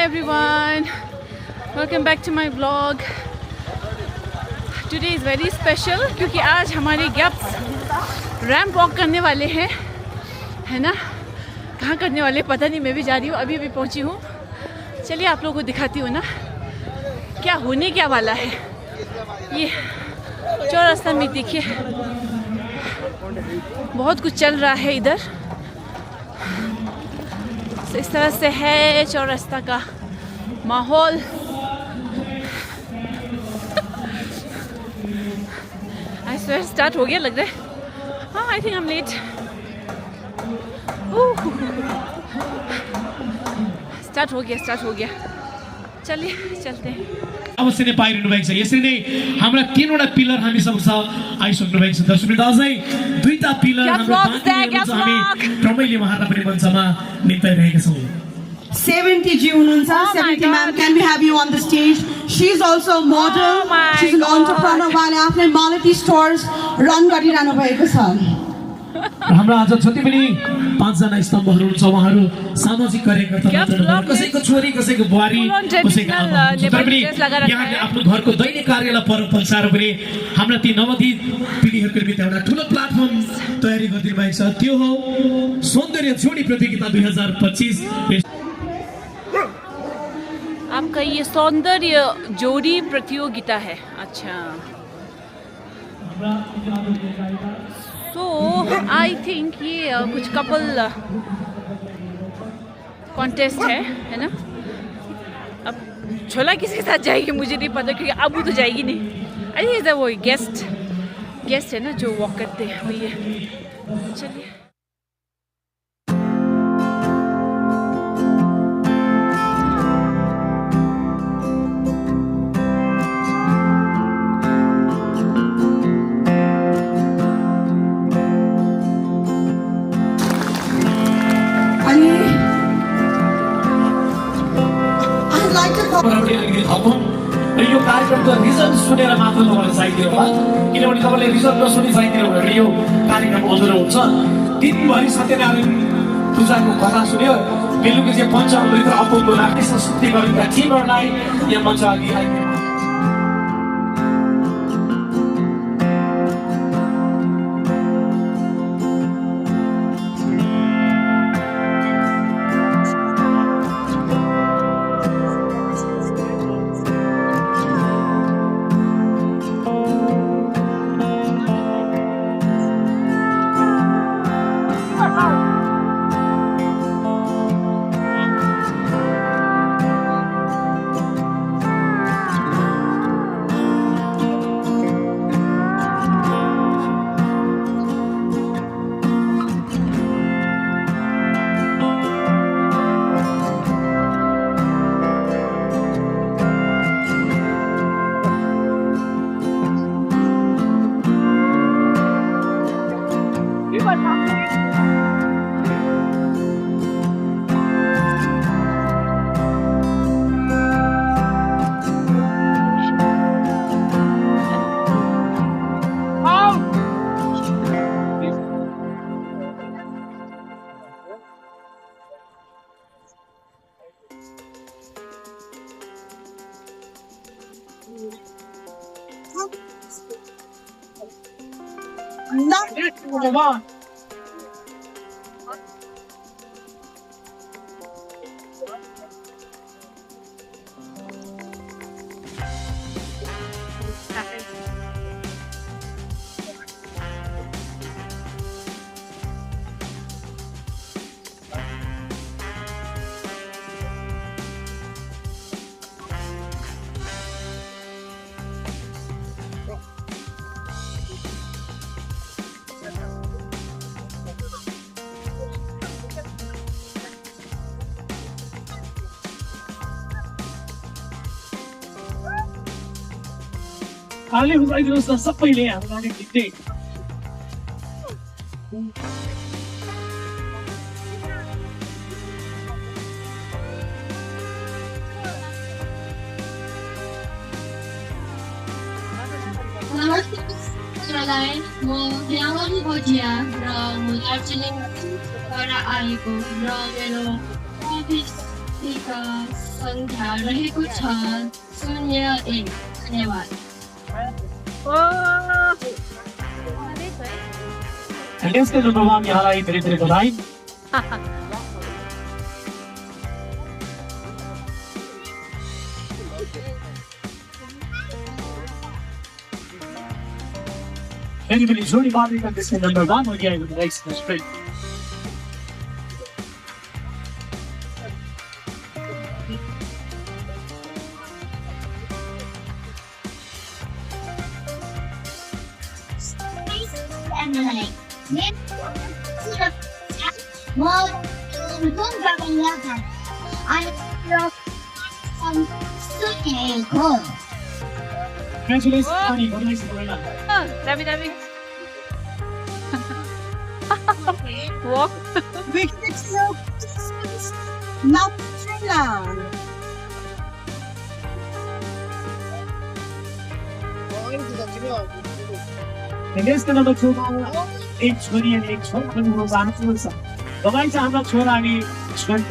everyone, welcome back to my vlog. Today is very special क्योंकि आज हमारे gaps ramp walk करने वाले हैं, है ना? कहाँ करने वाले पता नहीं, मैं भी जा रही हूँ, अभी पहुँची हूँ। चलिए आप लोगों को दिखाती हूँ ना क्या होने क्या वाला है। ये चौरास्ता में देखिए बहुत कुछ चल रहा है इधर। इस तरह से है चौरास्ता का माहौल। आई स्वेयर स्टार्ट हो गया लग रहा है। हाँ, I think I am late. Start हो गया। चलिए चलते हैं। अवश्य नै पाइरहनु भएको छ। यसरी नै हाम्रा तीनवटा पिलर हामी समक्ष आइसक्नु भएको छ। दर्शकवृन्द अझै दुईटा पिलर हाम्रो बाँकी छ। हामी रमाइलो मार्न पनि मञ्चमा निम्ताइरहेका छौँ। 70 जी हुनुहुन्छ। 70 ma'am, can we have you on the stage? She's also a model. She's an entrepreneur उहाँले आफ्नै Malati stores रन गरिरहनु भएको छ। हाम्रा आज जति पनि 5 जना स्तम्भहरू हुन्छ उहाँहरू सामाजिक कार्यकर्ता मात्र, कसैको छोरी, कसैको बुहारी, कसैको आमा, तर पनि यहाँले आफ्नो घरको दैनिक कार्यलाई प्रचार गरे हाम्रा ती नवदी पिढीहरूको निम्ति एउटा ठुलो प्लेटफर्म तयारी गरिदिनु भएको छ। त्यो हो सौन्दर्य जोडी प्रतियोगिता 2025। आपका ये सौंदर्य जोड़ी प्रतियोगिता है। अच्छा, सो आई थिंक ये कुछ कपल कॉन्टेस्ट है ना? अब छोला किसके साथ जाएगी मुझे नहीं पता, क्योंकि अब वो तो जाएगी नहीं। अरे इधर वो गेस्ट है ना जो वॉक करते हैं, वही है। चलिए यो कार्यक्रमको रिजल्ट सुनेर मात्र तपाईँलाई चाहिदिनु होला, किनभने तपाईँले रिजल्ट नसुनि चाहिदिनु भने यो कार्यक्रम अधुरो हुन्छ। दिनभरि सत्यनारायण पूजाको कथा सुन्यो, बेलुकी चाहिँ पञ्चामृत अपुको राख्ने संस्कृति गरेका टिमहरूलाई यहाँ मञ्च अघि आइदिनु। हालले बुझाइदिनुहोस् न सबैले हाम्रो लागि भित्रै। म यावनी भोटिया र म दार्जिलिङबाट आएको र मेरो व्यक्तिका सङ्ख्या रहेको छ 01। धन्यवाद। Contestant number 1 यहाँलाई धेरै धेरै बधाई। Anybody जोडी बाँड्ने contestant number 1 हो गया है next straight। Congratulations, Tony. Congratulations. Dami. Walk. Now, Thailand. Contestant number 2 एक छोरी अनि एक छोरा पनि हुन चाहनुहुन्छ। तपाईँ चाहिँ हाम्रो छोरा अनि छोरी।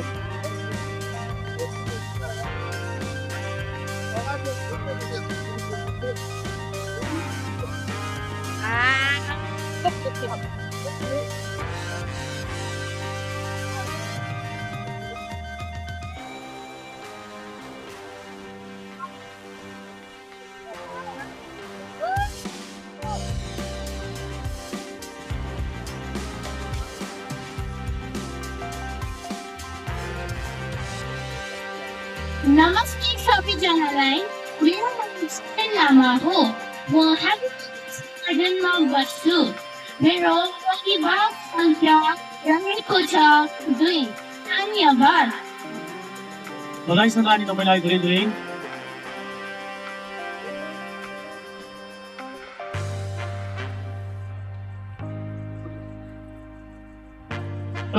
नमस्ते सबैजनालाई। मेरो नाम सुन लामा हो। म गार्डनमा बस्छु। मेरो प्रतिभाग सङ्ख्या रहेको छ 2। धन्यवाद। बधाई छ नानी तपाईँलाई धेरै धेरै।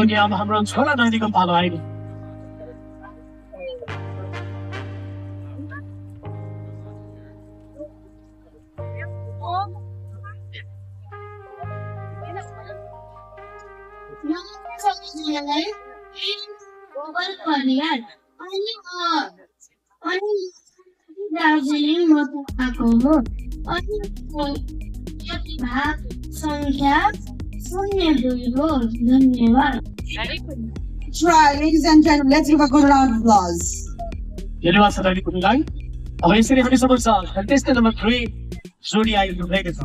ओके अब हाम्रो छोरा नानीको पालो आइयो। संख्या 02 हो। धन्यवाद। Try, ladies and gentlemen, let's give a good round of applause. धन्यवाद छ नानी कुनैलाई। अब यसरी हामी समक्ष contestant number 3 जोडी आइरहेको छ।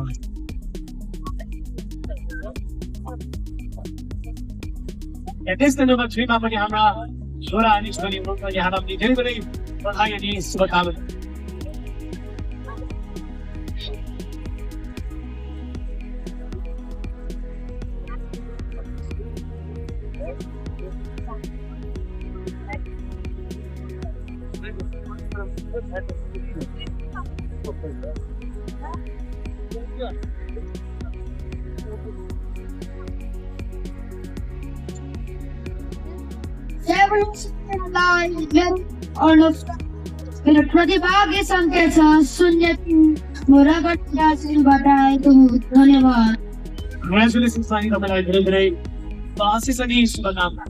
contestant number 3 मा पनि हाम्रा छोरा अनि छोरी हुनुहुन्छ। यहाँलाई धेरै धेरै बधाई अनि शुभकामना। मेरो प्रतिभागी सङ्ख्या छ 03। मोराबाट दार्जिलिङबाट आएको हुँ। धन्यवाद। Congratulations नानी तपाईँलाई धेरै धेरै आशिष अनि शुभकामना।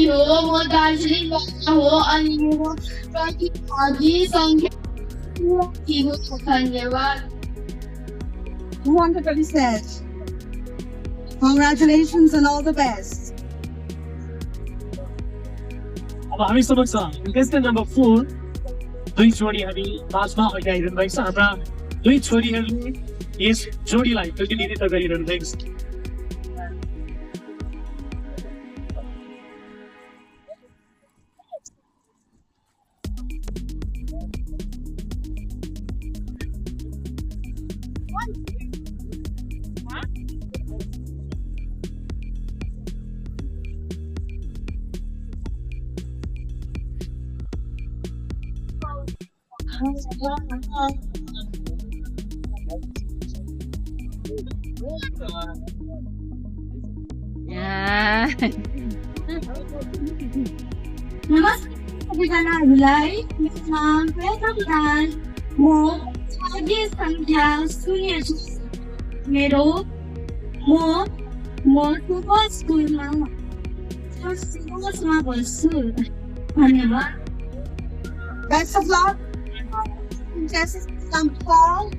हो म दार्जिलिङबाट हो अनि मेरो प्रतिभागी सङ्ख्या धन्यवाद। Who wanted to be said? Congratulations and all the best. अब हामी समक्ष contestant number 4 दुई जोडी हामी माझमा अगाइरहनु भएको छ। हाम्रा दुई छोरीहरूले यस जोडीलाई प्रतिनिधित्व गरिरहनु भएको छ। नमस्ते सबैजनाहरूलाई मेरो नाम प्रेम प्रधान म भाग्य सङ्ख्या 06 म सुपर स्कुलमा बस्छु धन्यवाद Best of luck. Contestants number 4.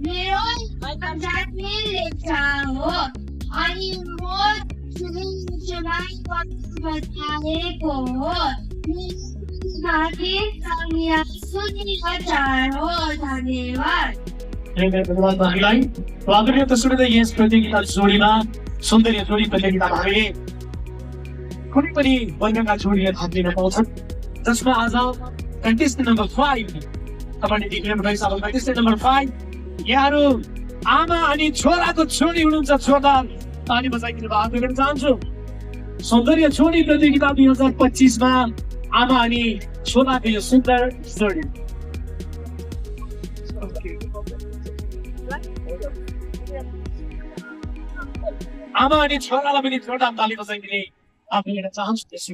मेरो जाति लेप्चा हो अनि म बजाएको हो धन्यवाद अगाडि त सुन्दै यस प्रतियोगिता जोडीमा सौन्दर्य जोडी प्रतियोगितामा हामीले कुनै पनि वर्गका जोडीले भाग लिन पाउँछन् जसमा आज कन्टेस्टेन्ट नम्बर 5 तपाईले देख्नु भएको छ कन्टेस्टेन्ट नम्बर 5 यहाँहरू आमा अनि छोराको जोडी हुनुहुन्छ जोरदार ताली बजाइदिनु भाग लिन चाहन्छु सौन्दर्य जोडी प्रतियोगिता 2025 मा आमा अनि छोराको यो सुन्दर जोडी आमा अनि छोरालाई पनि जोरदार ताली बजाइदिने आफ्नो लिन चाहन्छु त्यसै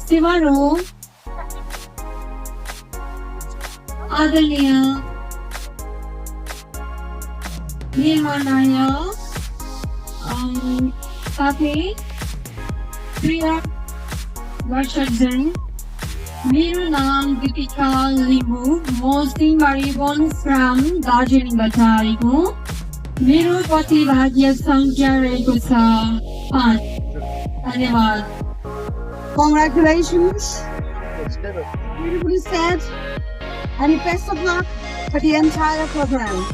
शिवरो आदरणीय निर्माणय साथै प्रिय दर्शकजन मेरो नाम दीपिका लिम्बू म सिंहबारी वनश्राम दार्जिलिङबाट आएको मेरो प्रतिभाग्य सङ्ख्या रहेको छ 5 धन्यवाद Congratulations. Beautifully said. And best of luck for the entire program.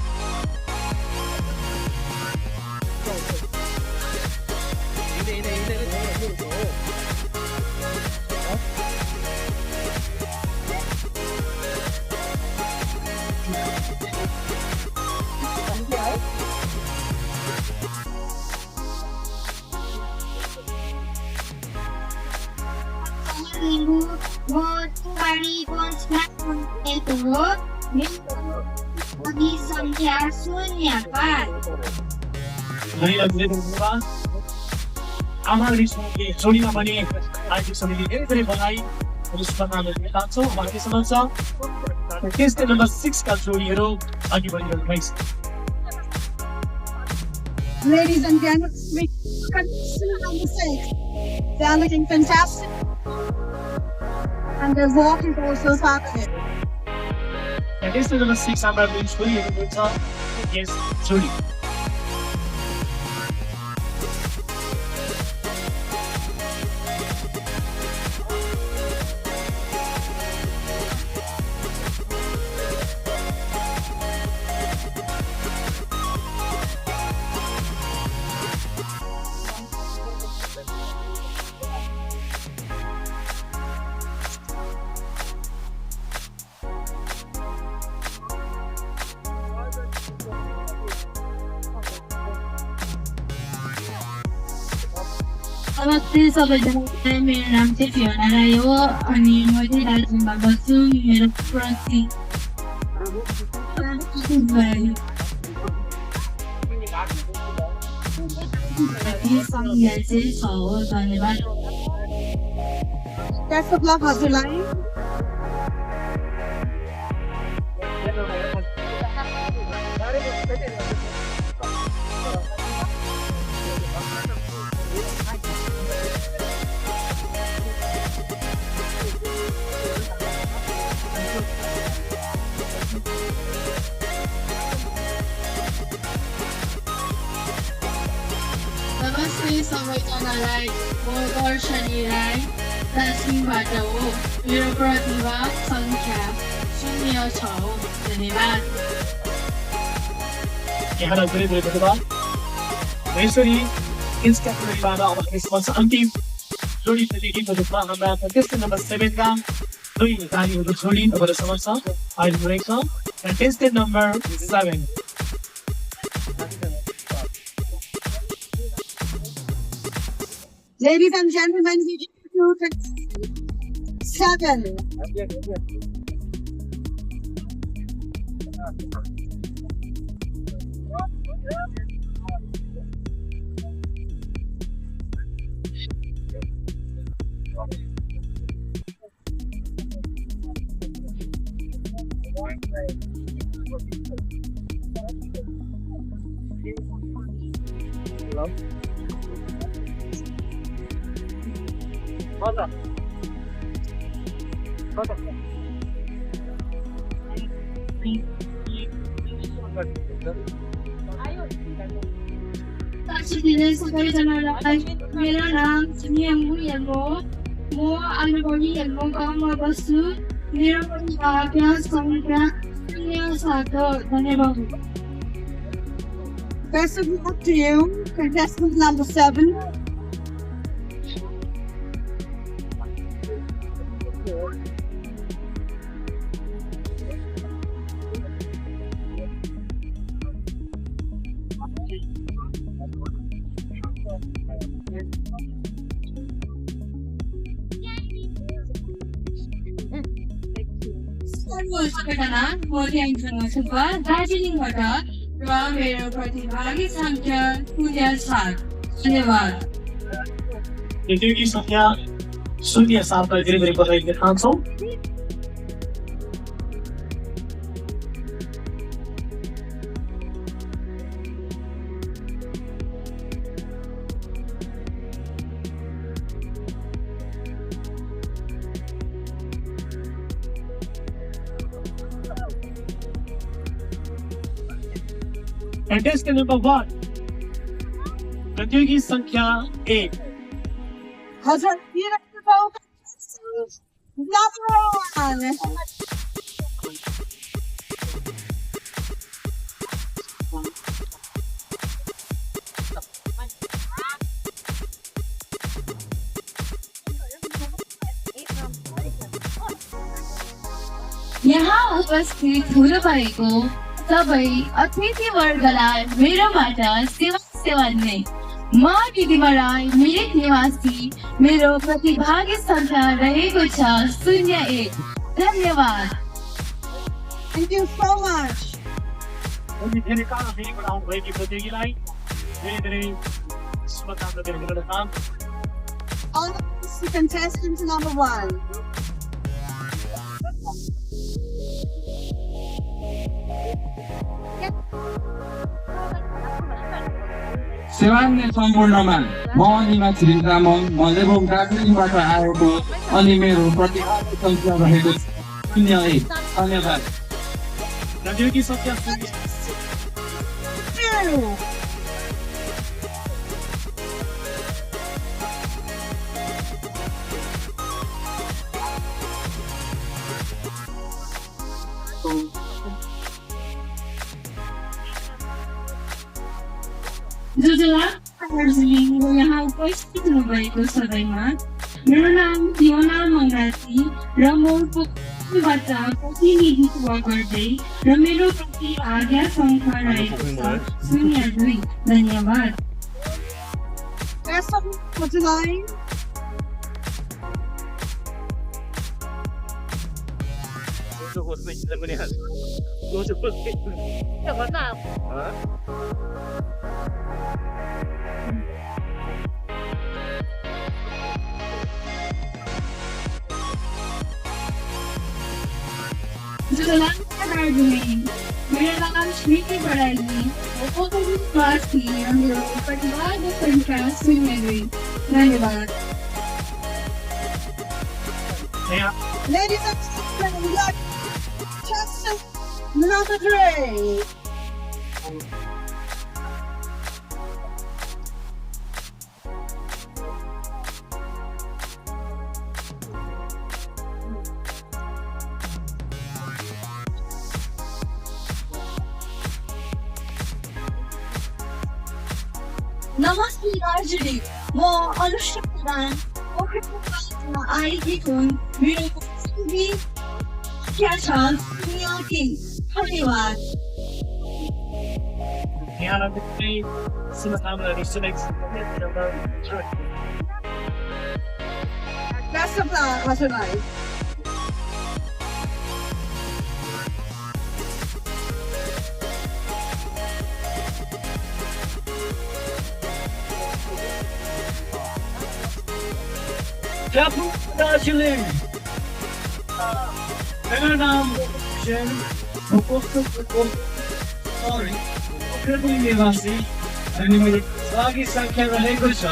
संख्या 05 आमा रिसोले जोडीमा पनि आर्थिक समिति धेरै बधाई अनि शुभकामना दिन चाहन्छौँ बाँकी सम्म छ टेस्ट नम्बर 6 का जोडीहरू अघि बढिरहनु भएको छ Ladies and gentlemen, contestant number 6. They are looking fantastic. And their walk is also fabulous. Test number 6 हाम्रो जोडीहरू हुन्छ यस जोडी नमस्ते सबैजनालाई मेरो नाम चाहिँ फियोना राई हो अनि म चाहिँ दार्जिलिङमा बस्छु मेरो प्रति संज्ञा चाहिँ 6 हो धन्यवाद Best of luck, हजुरलाई. नमस्ते सबैजनालाई म वर्षनी राई दार्जिलिङबाट हो। मेरो प्रतिभा सङ्ख्या 06 हो। धन्यवाद। यहाँलाई धेरै धेरै धन्यवाद। यसरी यस क्याटेगोरीबाट अब यसपछि अन्तिम जोडी प्रतियोगीको रूपमा हाम्रा contestant नम्बर 7 का दुई तालीहरू जोडी तपाईँहरू समक्ष आइपुगेको छ। contestant number 7 Ladies and gentlemen, we give you 7. Darjeeling सबैजनालाई मेरो नाम सुनियामु यल्मो। म आलुबडी यल्मो गाउँमा बस्छु। मेरो प्रतिभा सङ्ख्या 07 हो। धन्यवाद। Best of luck to you, contestant number 7. सबैजना म ल्याङ्चुङ सुब्बा दार्जिलिङबाट र मेरो प्रतिभागी सङ्ख्या 07। धन्यवाद। प्रतियोगी सङ्ख्या 07 लाई धेरै धेरै बधाई दिन चाहन्छौँ। Contestant number 1 प्रतियोगी संख्या 1 Hazard, beautiful contestant number 1. यहाँ उपस्थित हुनुभएको सबै अतिथिवर्गलाई मेरोबाट सेवा नै। म दिदीमा राई मिरिक निवासी। मेरो प्रतिभागी सङ्ख्या रहेको छ 01। धन्यवाद। Thank you so much. धेरै काल फेरिबाट आउनुभएकी प्रतियोगीलाई धेरै धेरै शुभकामना दिन चाहन्छु। On to contestant number 1. सेवान्य सम्पूर्णमा म निवासी तामाङ। म लेबोङ दार्जिलिङबाट आएको अनि मेरो प्रतिभागी सङ्ख्या रहेको 01। धन्यवाद। प्रतियोगी संख्या 2. दार्जिलिङ यहाँ उपस्थित हुनुभएको सबैमा मेरो नाम फियोना मङ्गाती र म बाट प्रतिनिधित्व गर्दै र मेरो प्रतिभागी सङ्ख्या रहेको छ 02। धन्यवाद। Best of luck for tonight. Darjeeling मेरो नाम स्मृति बराइली। क्लास मेरो प्रतिभागी सङ्ख्या 02। धन्यवाद। Ladies and gentlemen, we are contestant number 3. नमस्ते दार्जिलिङ, म अनुष्का प्रधान पोखरेलमा आएकी हुँ। मेरो पसन्दी क्या छ दुनिया की। धन्यवाद। यहाँ पनि शुभकामना रिसोनेक्स नम्बर 3 Best of luck, हजुरलाई। Kapu Darjeeling. मेरो नाम शेन सरी पोखरेल निवासी अनि मेरो लागि सङ्ख्या रहेको छ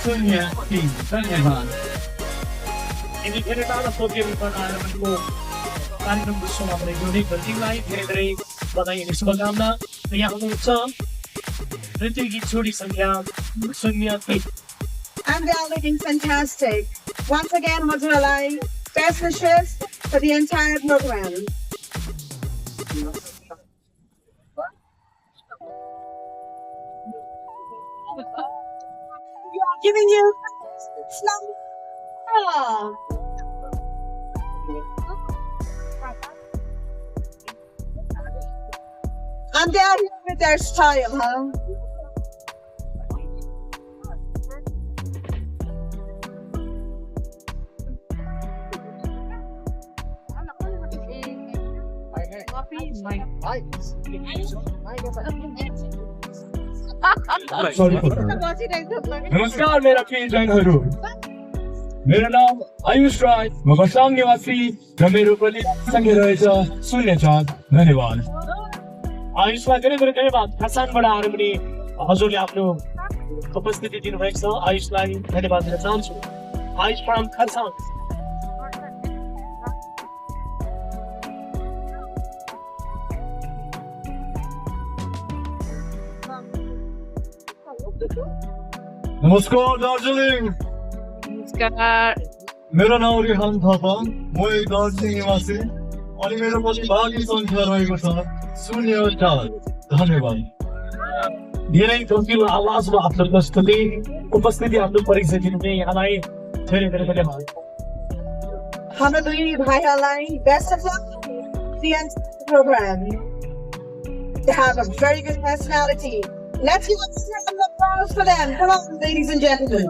03। धन्यवाद। यदि धेरै टाढा प्रोग्राम बनाएर पनि म कार्यक्रमको समापन गर्ने टिमलाई धेरै धेरै बधाई अनि शुभकामना। यहाँ हुनुहुन्छ नृत्य गीत जोडी सङ्ख्या 03। And they are looking fantastic. Once again, हजुरलाई best wishes for the entire program. We are giving you some. And they are here with their style, huh? नमस्कार मेरा प्रियजनहरू, मेरो नाम आयुष राय, म खरसाङ निवासी र मेरो प्रतिनिधि सँगै रहेछ 04। धन्यवाद। आयुषलाई धेरै धेरै धन्यवाद। खरसाङबाट आएर पनि हजुरले आफ्नो उपस्थिति दिनुभएको छ। आयुषलाई धन्यवाद दिन चाहन्छु। आयुष फ्रम खरसाङ। नमस्कार दार्जिलिङ, नमस्कार। मेरो नाम रिहान थापा, म एक दार्जिलिङ निवासी अनि मेरो प्रतिभागी सङ्ख्या रहेको छ 04। धन्यवाद। धेरै गम्भीर आवाजमा आफ्नो उपस्थिति आफ्नो परिचय दिनुहुने यहाँलाई धेरै धेरै धन्यवाद। हाम्रो दुई भाइहरूलाई best of luck for the entire program. They have a very good personality. Let's give a round of applause for them. Come on, ladies and gentlemen.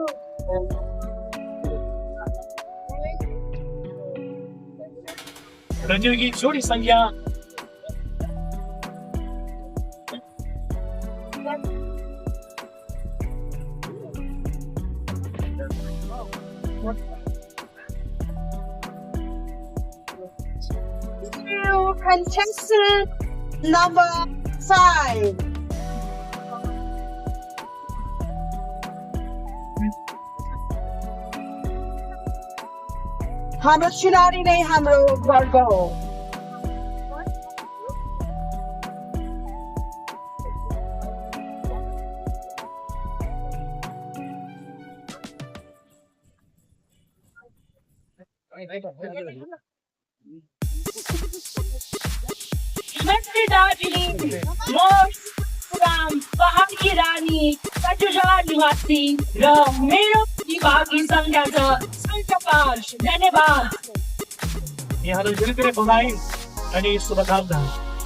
नृत्य गीत जोडी सङ्ख्या 2, contestant number 5. हाम्रो चिनारी नै हाम्रो वर्ग हो। नमस्ते दार्जिलिङ, म राम पहाडकी रानी कचुजार निवासी र मेरो प्रतिभागी सङ्ख्या छ 5। धन्यवाद। यहाँलाई धेरै धेरै बधाई अनि शुभकामना।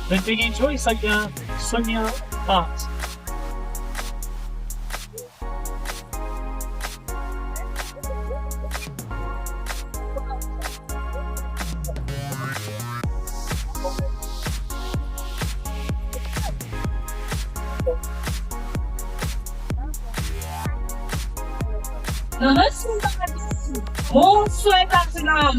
नृत्य गीत जोडी सङ्ख्या 05। नमस्कार, म श्वेता सुनाम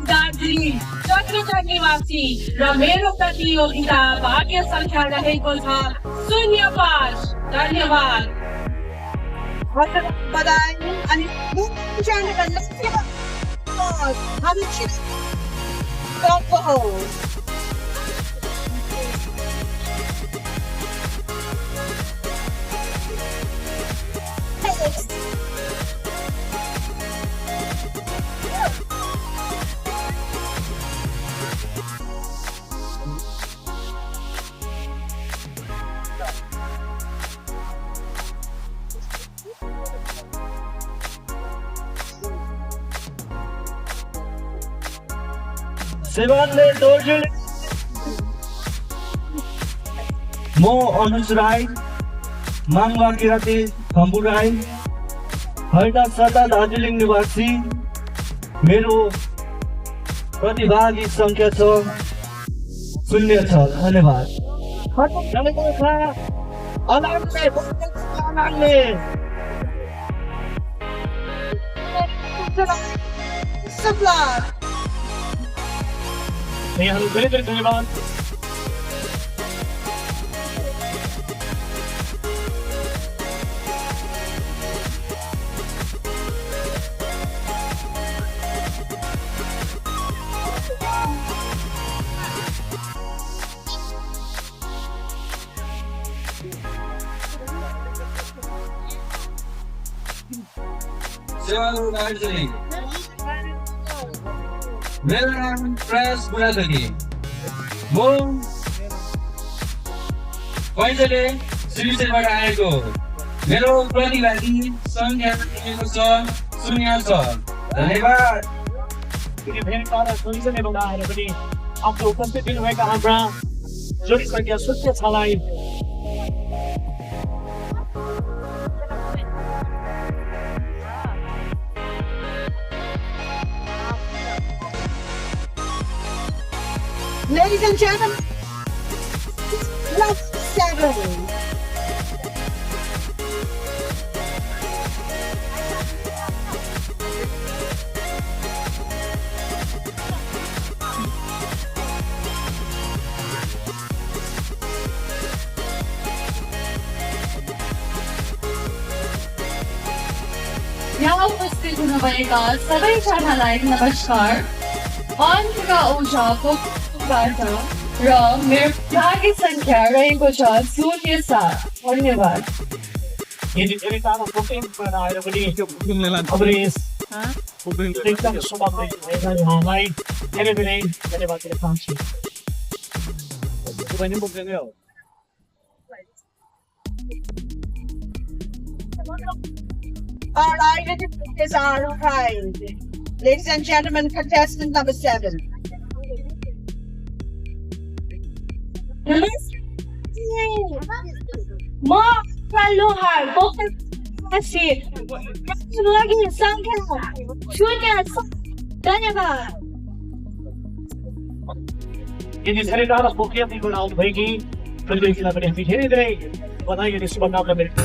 दार्जिलिङ चक्रचर निवासी र मेरो प्रतियोगिता भाग्य सङ्ख्या रहेको छ 05। धन्यवाद। हजुरलाई बधाई अनि जानका लागि हामी चिनारी हो। सेवानले दोर्जुली म अनुज राई माङवा किराती खम्बु राई हैदा सदा दार्जिलिङ निवासी मेरो प्रतिभागी संख्या छ 0 धन्यवाद यहाँहरू धेरै धेरै धन्यवाद सेवाहरू दार्जिलिङ मेरो नाम प्रयास बुढाथोकी म पैँजले श्रीसेबाट आएको मेरो प्रतिभागी सङ्ख्या रहेको छ 0 धन्यवाद फेरि फेरि टाढा सुनिसकेबाट आएर पनि आफ्नो उपस्थित दिनुभएका हाम्रा जोडी सङ्ख्या 0 लाई Ladies and gentlemen, plus 7. यहाँ उपस्थित हुनुभएका सबैजनालाई नमस्कार अन्तका ओझा पोखरीबाट र मेरो भाग्य सङ्ख्या रहेको छ 07 धन्यवाद यदि धेरै टाढा पोखरीबाट आएर पनि हाम्रो यस एकदम शुभमय भएका उहाँलाई धेरै धेरै धन्यवाद दिन चाहन्छु तपाईँ नि बोक्दै हो Our item is our prize. Ladies and gentlemen, contestant number 7. म लोहार पोखरी लागि सङ्ख्या 0 धन्यवाद यदि धेरै टाढा पोखरीबाट आउनुभएकी प्रतियोगीलाई पनि हामी धेरै धेरै बधाई अनि शुभकामना व्यक्त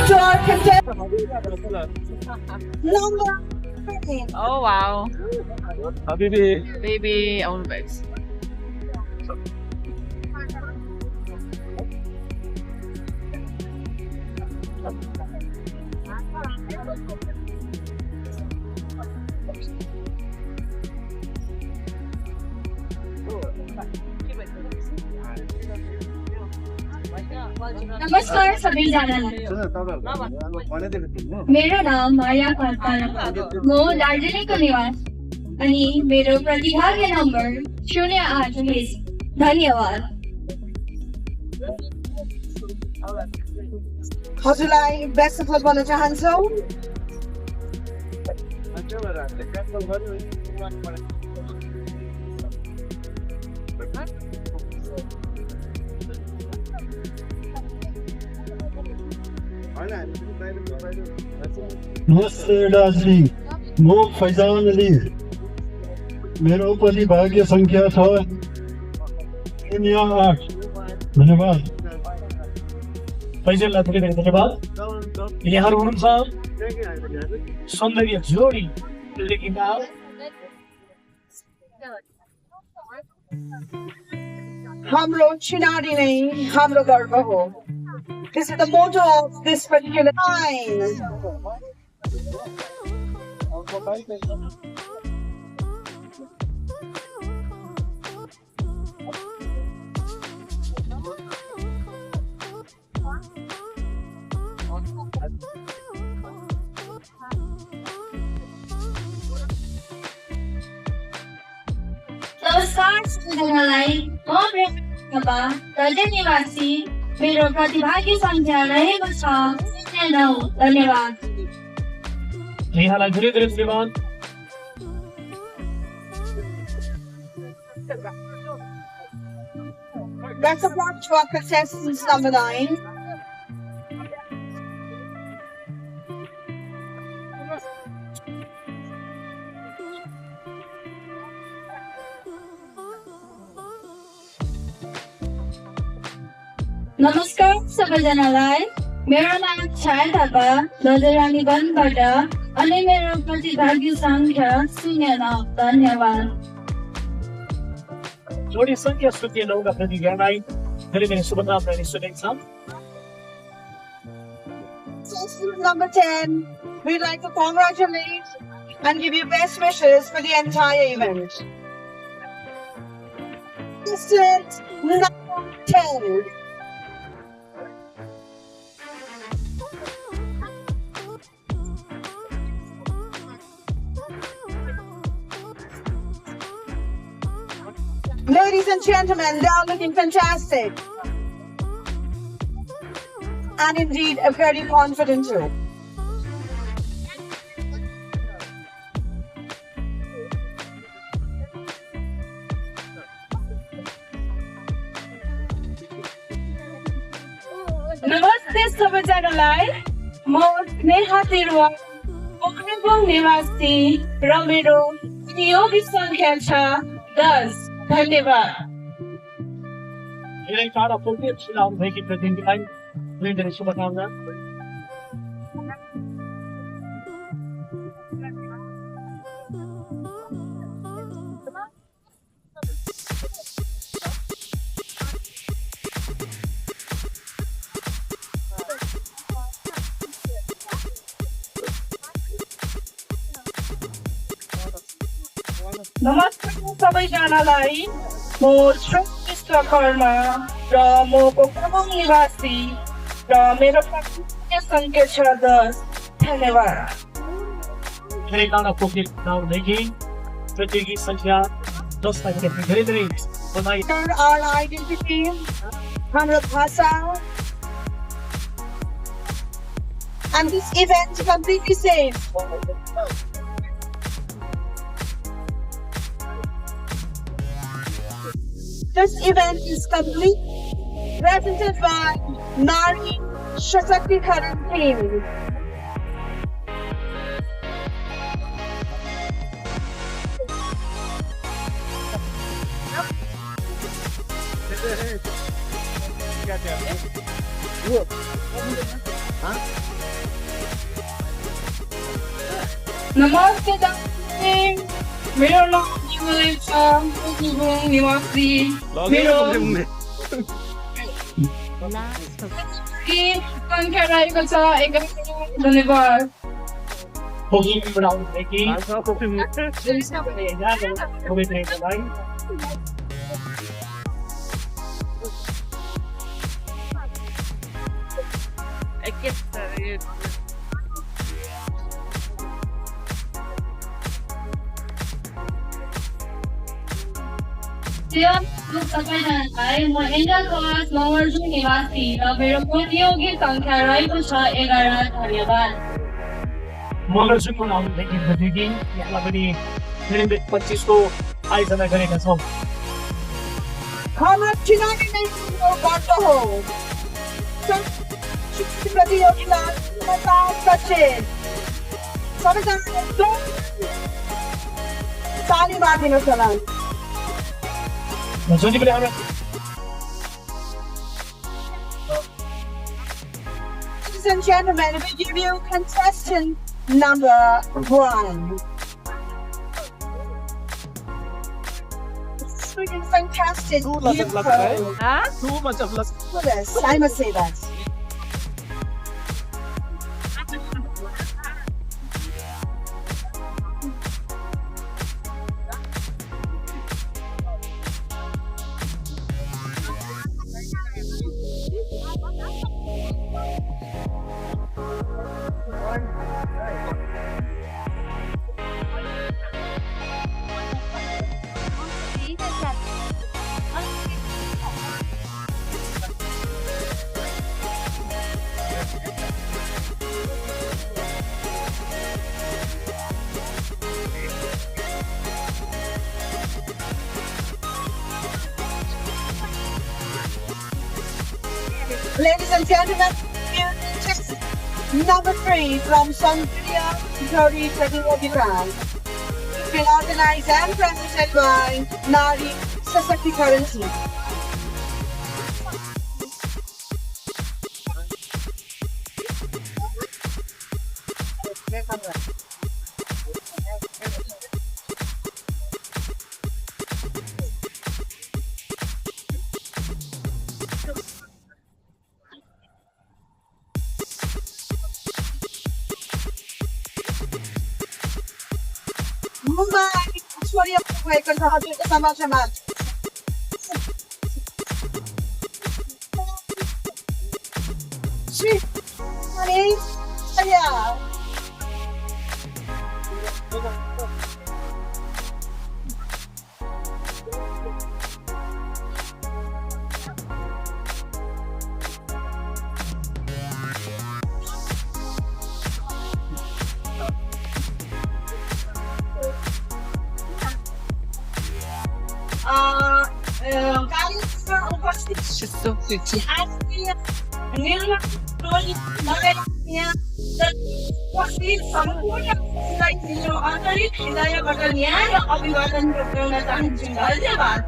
To our contestant number 13. Oh wow. Habibi. Baby own bags. नमस्कार सबैजनालाई मेरो नाम माया कार्ता म दार्जिलिङको निवासी अनि मेरो प्रतिभागी नम्बर 08 हो धन्यवाद हजुरलाई बेस्ट अफ लक भन्न चाहन्छौ नमस्ते दार्जिलिङ म फैजान अली मेरो प्रतिभाग्य सङ्ख्या छ 08 धन्यवाद फैजललाई धेरै धेरै धन्यवाद यहाँहरू हुनुहुन्छ सौन्दर्य जोडी लेखिका हाम्रो चिनारी नै हाम्रो गर्व हो This is the motto of this particular time. नमस्कार सबैजनालाई म प्रेमा दार्जिलिङ निवासी मेरो प्रतिभागी सङ्ख्या रहेको छ 9 धन्यवाद नेहालाई धेरै धेरै धन्यवाद Let's approach to our contestants number 9. नमस्कार सबैजनालाई मेरो नाम छाया थापा दजरानी वनबाट अनि मेरो प्रतिभागी संख्या 09 धन्यवाद जोडी संख्या 09 का प्रतिभागीलाई धेरै धेरै शुभकामना अनि शुभेच्छा Contestant number 10, we'd like to congratulate and give you best wishes for the entire event. Contestant number 10. Ladies and gentlemen, they are looking fantastic. And indeed, a very confident too. नमस्ते सबैजनालाई म नेहा तिरुवा कालिम्पोङ निवासी र मेरो प्रतियोगी संख्या छ 10 धन्यवाद धेरै टाढा पुग्ने चुनाव भएकी प्रतिनिधिलाई धेरै धेरै शुभकामना नमस्ते सबैजनालाई म विश्वकर्मा र म कालिम्पोङ निवासी र मेरो प्रतियोगी संख्या छ 10 धन्यवाद धेरै टाढा पुग्ने चुनाव भएकी प्रतियोगी संख्या 10 लाई धेरै धेरै बधाई Our identity, Hamrat Bhasa. And this event completely safe. This event is complete, presented by Nari Shakti-Karan team. नमस्ते team मेरो नाम निमल छ कालिम्पोङ निवासी मेरो संख्या रहेको छ 11 धन्यवाद होगी बनाउनु भएकी धेरै धेरै बधाई सबैजनालाई म एन्जल कलेज मङ्गलजुङ निवासी र मेरो प्रतियोगी संख्या रहेको छ 11 धन्यवाद मङ्गलजुङ बनाउनु भएकी प्रतियोगी यसलाई पनि धेरै 25 को आयोजना गरेका छौँ Hamrat Chinani National Banda Ho. प्रतियोगिता सचिन सबैजना ताली मारिदिनुहोस् होला जति पनि हाम्रो Ladies and gentlemen, we give you contestant number 1. It's freaking fantastic. Beautiful. Too much of luck. Yes, I must say that. Ladies and gentlemen, test number 3 from Sundria Jodi Program. It's been organized and presented by Nari Sasakti Team. Mumbai, Surya Pukekar hadir bersama-sama. Sri Manis Saya. Kali उपस्थित निर्णय उपस्थित सम्पूर्ण यो आन्तरिक हृदयबाट न्याय र अभिवादन गर्न चाहन्छु। धन्यवाद।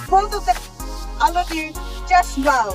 Both of them, I love you just well.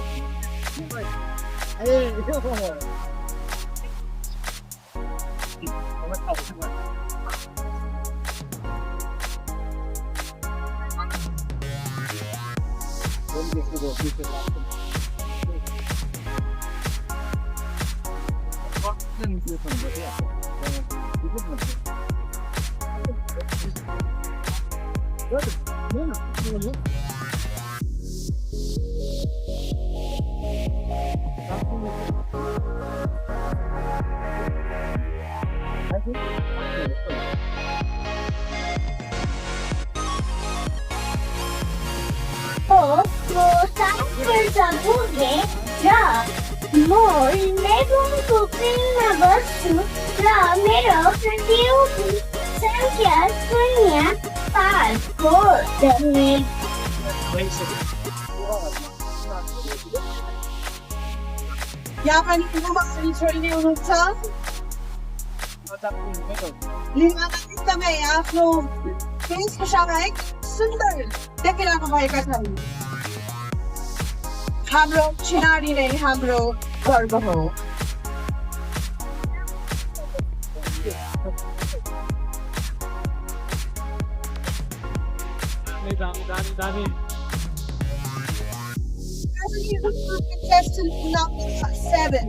यहाँ पनि कुमारी छोरीले हुनुहुन्छ। लिमाले एकदमै आफ्नो वेशभूषामा सुन्दर देखिरहनु भएका छन्। हाम्रो चिनारी नै हाम्रो गर्व हो। Contestant number 7.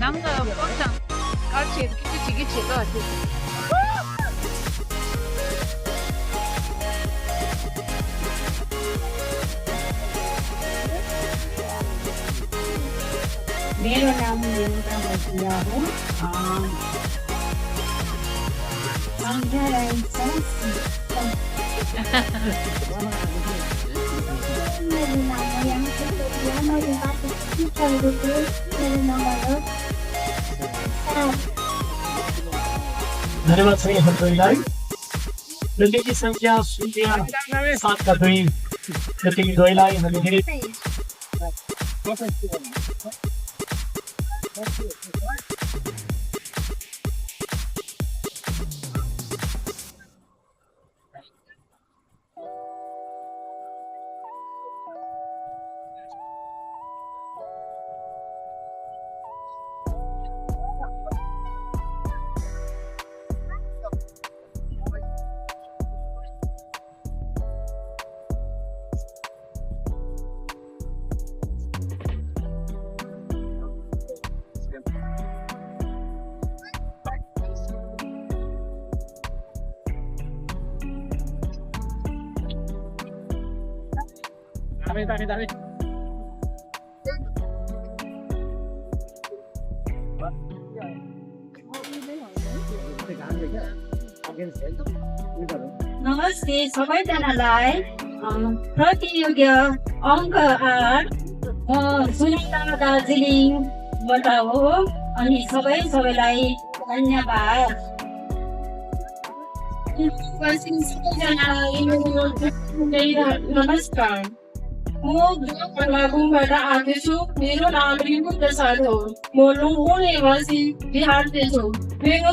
남자 뻥짱 같이 기치기치가 मेरो नाम रेणुका भटिया हो। सन्ध्या राई मेरो नाम यहाँ मेरो नम्बर धन्यवाद छ यहाँलाई। प्रतियोगी संख्या 07 का 2 प्रतियोगी दुईलाई हामी धेरै नमस्ते सबैजनालाई प्रतियोगी अङ्क 8 सुनिता दार्जिलिङबाट हो अनि सबैलाई धन्यवाद। नमस्कार, म कालिम्पोङबाट आएको छु। मेरो नाम रिङ्कू प्रसाद हो। म लुम्बुङ निवासी बिहारसे छु। मेरो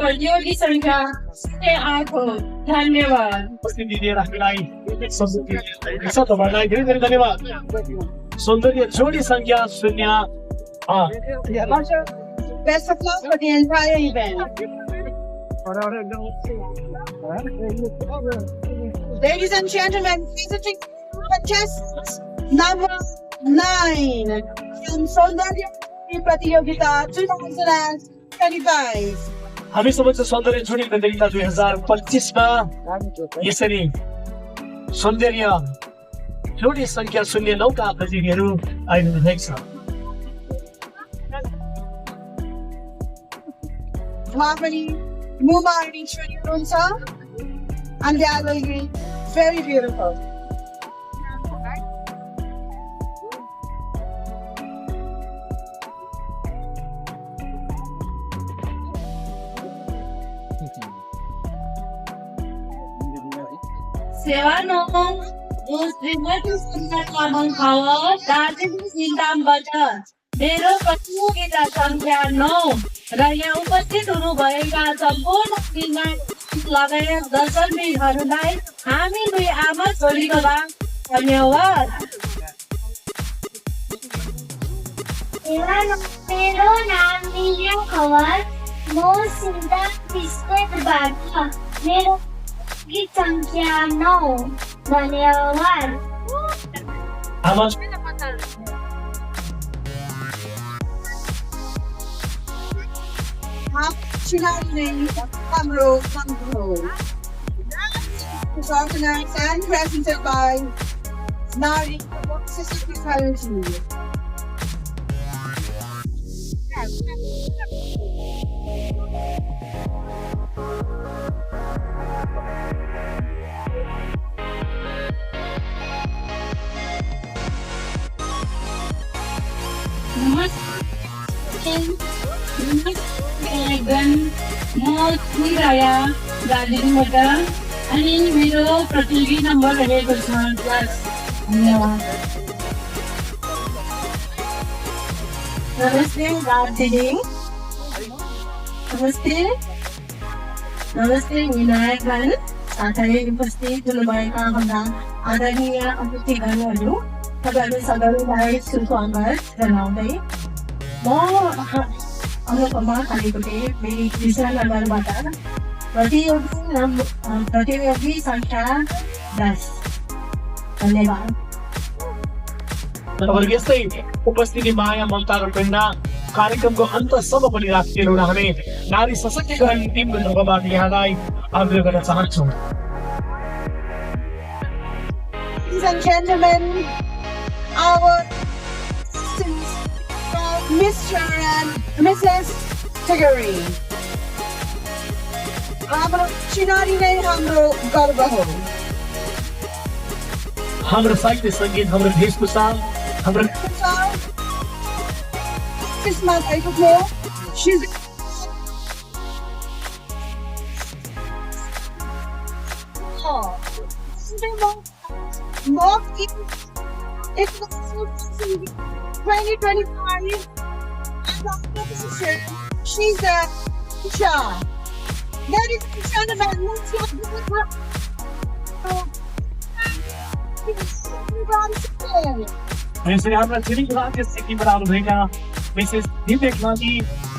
प्रतियोगी सङ्ख्या 8 हो। धन्यवाद। उपस्थिति दिएर हामीलाई सम्झिन्छ तपाईँलाई धेरै धेरै धन्यवाद। सौन्दर्य जोडी सङ्ख्या 08। Best of luck for the entire event. Ladies and gentlemen, visiting contestant number 9 from Saundarya Pratiyogita 2025. हामी समक्ष सौन्दर्य जोडी प्रतियोगिता 2025 मा यसरी सौन्दर्य जोडी सङ्ख्या 09 का प्रतियोगीहरू आइरहेका छन्। Harmony, Mumari Shriunsa, and they are looking very beautiful. मेरो प्रतियोगिता सङ्ख्या 9 र यहाँ उपस्थित हुनुभएका सम्पूर्ण लगायत दर्शकहरूलाई हामी दुई आमा छोरीको लागि धन्यवाद। मेरो नाम निया खवार, म सिन्ता बिस्कुटबाट। मेरो गीत सङ्ख्या 9। धन्यवाद। Hamro is organized and presented by Nari Society. दार्जिलिङबाट अनि मेरो प्रतियोगी नम्बर रहेको छ 10। धन्यवाद। नमस्ते दार्जिलिङ। नमस्ते विनायकगण साथै उपस्थित हुनुभएका हाम्रा आदरणीय अतिथिगणहरू, तपाईँहरू सबैलाई शुभकामना जनाउँदै म अनुपमा खालिकोटे मेरी कृष्णनगरबाट प्रतियोगी सङ्ख्या 10। धन्यवाद। यस्तै उपस्थिति माया ममता र प्रेरणा कार्यक्रमको अन्तसम्म पनि राखिदिनु हुन हामी नारी सशक्तिकरण टिमको तर्फबाट यहाँलाई आग्रह गर्न चाहन्छौँ। Ladies and gentlemen, our Mr. and Mrs. Tiggery. हाम्रो चिनारी नै हाम्रो गर्व हो। हाम्रो साहित्य सङ्गीत, हाम्रो वेशभूषा, हाम्रो त्यसमा भएको थियो It was 2025 and our position, she's the Isha. Ladies and gentlemen, let's get यसरी हाम्रा छिरिङ राज्य सिक्किमबाट आउनुभएका विशेष दिव्य ज्ञानी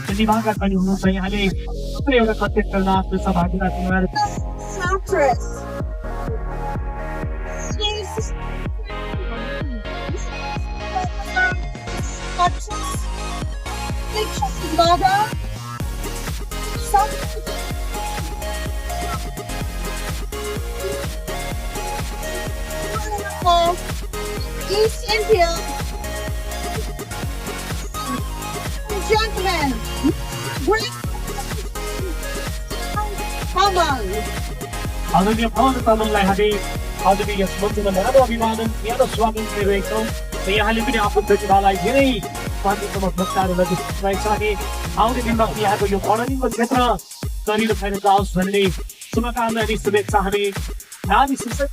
प्रतिभाका पनि हुनुहुन्छ। यहाँले थुप्रै एउटा कन्टेस्टमा आफ्नो सहभागिता दिनुभयो। East India. Gentlemen, आदरणीय पवन तामाङलाई हामी आजको यस मञ्चमा न्यानो अभिवादन न्यानो स्वागत गरिरहेका छौँ र यहाँले पनि आफ्नो प्रतिभालाई धेरै मान्छेसम्म पुरस्कारहरू दिइरहेको छ अनि आउने दिनमा पनि यहाँको यो वर्णनीय क्षेत्र करिलो फैल जाओस् भन्ने शुभकामना अनि शुभेच्छा हामी नानी शीर्षक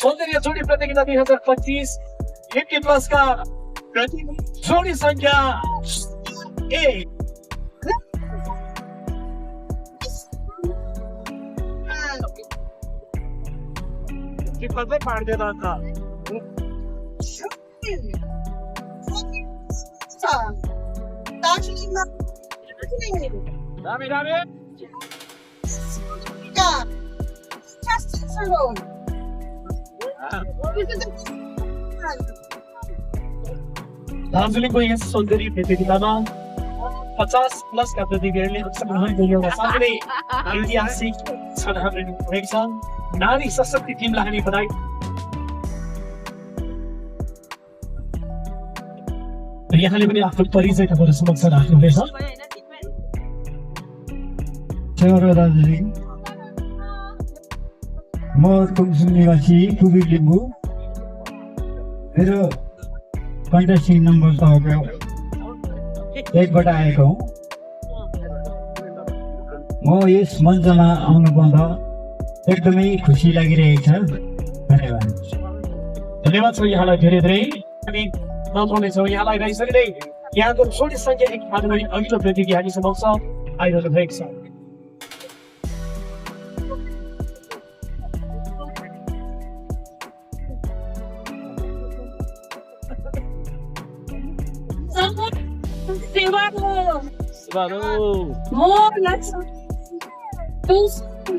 सौंदर्य जोड़ी प्रतियोगिता 2025 हिट पुरस्कार जोड़ी संख्या 1 पता पाड़ देना था दार्जिलिङको यस सौन्दर्य प्रतियोगितामा 50+ का प्रतियोगीहरूले अंशग्रहण गरेका साथै ऐतिहासिक क्षणहरू रहेको छ नारी सशक्ति टिमलाई हामी बधाई यहाँले पनि आफ्नो परिचय तपाईहरु समक्ष राख्नुहुनेछ सेवा दार्जिलिङ म तुङसुङ निवासी कुबी लिम्बू मेरो कन्टेस्टिङ नम्बर तपाईँको 1 बाट आएको हुँ म यस मञ्चमा आउनु पाउँदा एकदमै खुसी लागिरहेको छ धन्यवाद धन्यवाद छ यहाँलाई धेरै धेरै हामी नचाउनेछौँ यहाँलाई यसरी नै यहाँको जोडी संख्या 1 माथि अघिल्लो प्रतियोगी हामी समक्ष आइरहनु भएको छ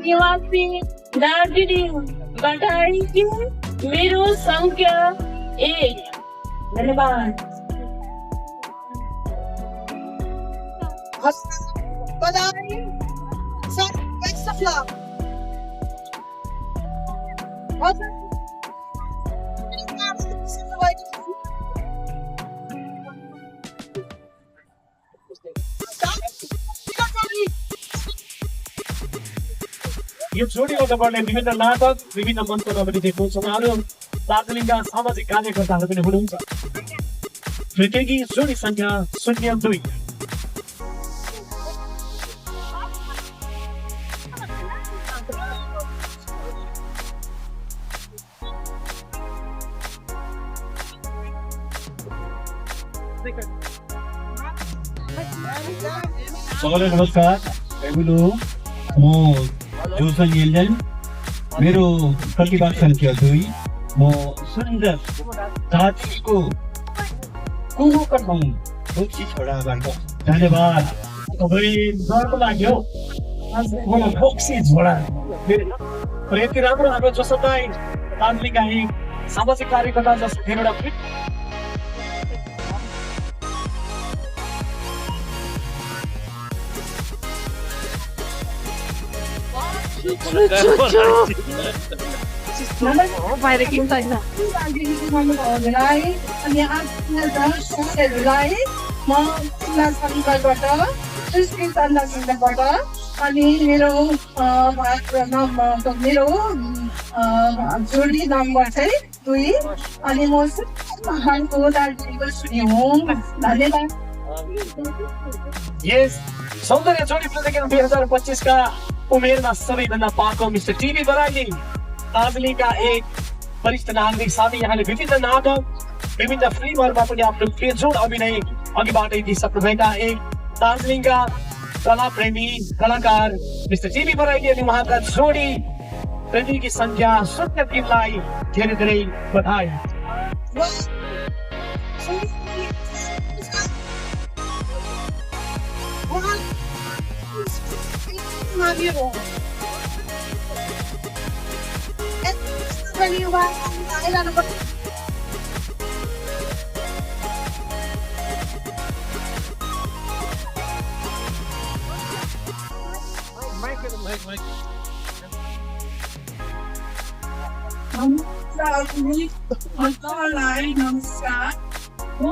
निवासी दार्जिलिङबाट आएकी मेरो संख्या 1 धन्यवाद बधाई सर बेस्ट ऑफ लक यो जोडीको तपाईँले विभिन्न नाटक विभिन्न मञ्चमा पनि देख्नुहुन्छ उहाँहरू दार्जिलिङका सामाजिक कार्यकर्ताहरू पनि हुनुहुन्छ प्रतियोगी जोडी संख्या 02 सबैलाई नमस्कार म जोसन एल्जन मेरो प्रतिभा संख्या 2 म सुन्दर जातिको कुरुकर्म दोषी छोडाबाट धन्यवाद तपाईँ डरको लाग्यो मलाई फोक्सी झोडा र यति राम्रो हाम्रो जोसनलाई दार्जिलिङका एक सामाजिक कार्यकर्ता जस्तो धेरैवटा बाहिर किन छैन अनि मेरो जोडी नम्बर चाहिँ 2 अनि म महानको दार्जिलिङको सुनि हुँ धन्यवाद यस सौन्दर्य जोडी प्रतियोगिता 2025 का उमेरमा सबैभन्दा पाको मिस्टर टिभी बराइली दार्जिलिङका एक वरिष्ठ नागरिक साथै यहाँले विभिन्न नाटक विभिन्न फिल्महरूमा पनि आफ्नो बेजोड अभिनय अघिबाटै दिइसक्नुभएका एक दार्जिलिङका कला प्रेमी कलाकार मिस्टर टिभी बराइली अनि उहाँका जोडी प्रतियोगी संख्या 03 लाई धेरै धेरै बधाई लाई नमस्कार म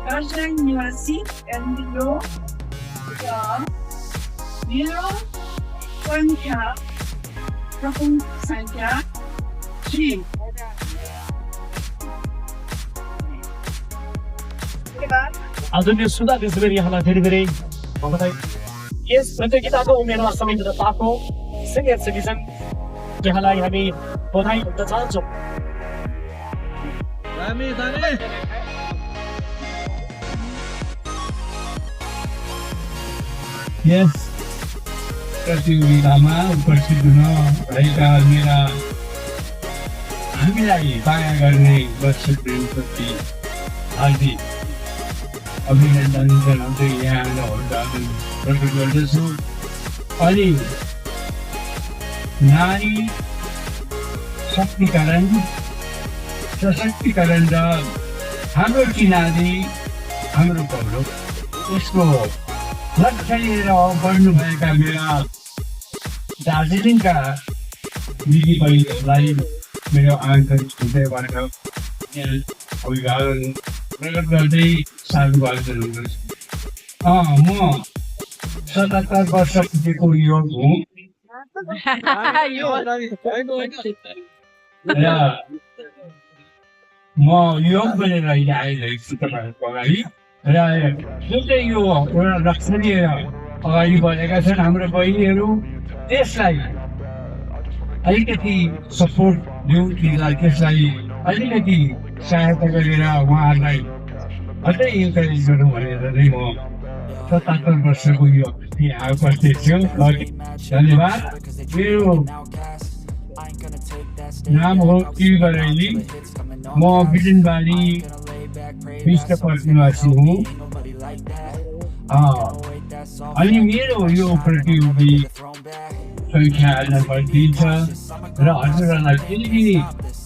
खरसाङ निवासी एनडिओ मेरो संख्या 3 आदरणीय सुधा देशभरि यहाँलाई धेरै धेरै बधाई। यस प्रतियोगिताको उमेरमा समेत पाएको सिनियर सिटिजन यहाँलाई हामी बधाई दिन चाहन्छौँ। यस प्रतियोगितामा उपस्थित हुन भएका मेरा हामीलाई माया गर्ने दर्शक प्रेमीप्रति हार्दिक अभिनन्दन जनाउँदै यहाँलाई प्रकट गर्दछु। अनि नारी शक्तिकरण सशक्तिकरण र हाम्रो चिनारी हाम्रो गौरव यसको लक्ष्य लिएर बढ्नुभएका मेरा दार्जिलिङका दिदी बहिनीहरूलाई मेरो आन्तरिक हृदयबाट अभिवादन प्रकट गर्दै साधुवाद जनाउँदछु। म 77 वर्ष पुगेको युवक हुँ र म युवक बनेर अहिले आइरहेको छु तपाईँहरूको अगाडि। र जुन चाहिँ यो एउटा लक्ष्य लिएर अगाडि बढेका छन् हाम्रो बहिनीहरू, त्यसलाई अलिकति सपोर्ट दिउँ, त्यसलाई अलिकति सहायता गरेर उहाँहरूलाई अझै इन्करेज गरौँ भनेर नै म 77 वर्षको यो यहाँ उपस्थित छु। धन्यवाद। मेरो नाम हो टिभी बराइली। म बिजनबारी विष्टपथ निवासी हुँ। अनि मेरो यो प्रतियोगी संख्या नम्बर 3 छ र हजुरहरूलाई फेरि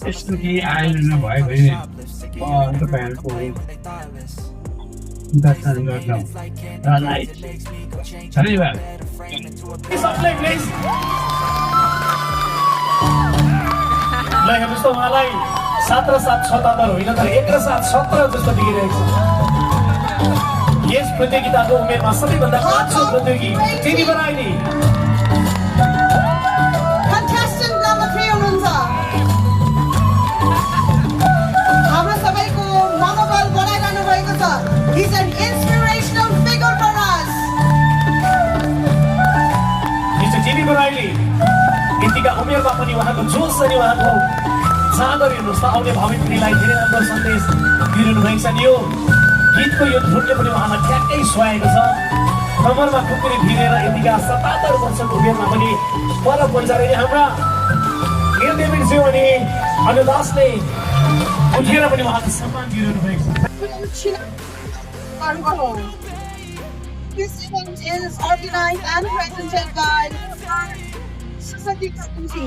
यस्तो केही आयोजना भयो भने म तपाईँहरूको दर्शन गर्न धन्यवाद। जस्तो उहाँलाई 7 र 7 77 होइन तर 1 र 7 17 जस्तो देखिरहेको छ। यस प्रतियोगिताको उमेरमा सबैभन्दा कान्छो प्रतियोगी टिभी बराइली। Contestant number 3 हुनुहुन्छ। हाम्रो सबैको मनोबल बढाइरहनु भएको छ। He's an inspirational figure for us. Mister TV Baraili यतिका उमेरमा पनि उहाँको जोस अनि उहाँको चादर हेर्नुहोस् त, आउने भावी पिँढीलाई धेरै राम्रो सन्देश दिइरहनु भएको छ। यो गीतको यो धुनले पनि उहाँलाई ठ्याक्कै सुहाएको छ। कमरमा खुकुरी भिरेर यतिका 77 वर्षको उमेरमा पनि पर बजारले हाम्रा निर्देवीज्यू अनि अनुदासले उठेर पनि उहाँको सम्मान दिइरहनु भएको छ। This event is organized and presented by Susati Kapunji.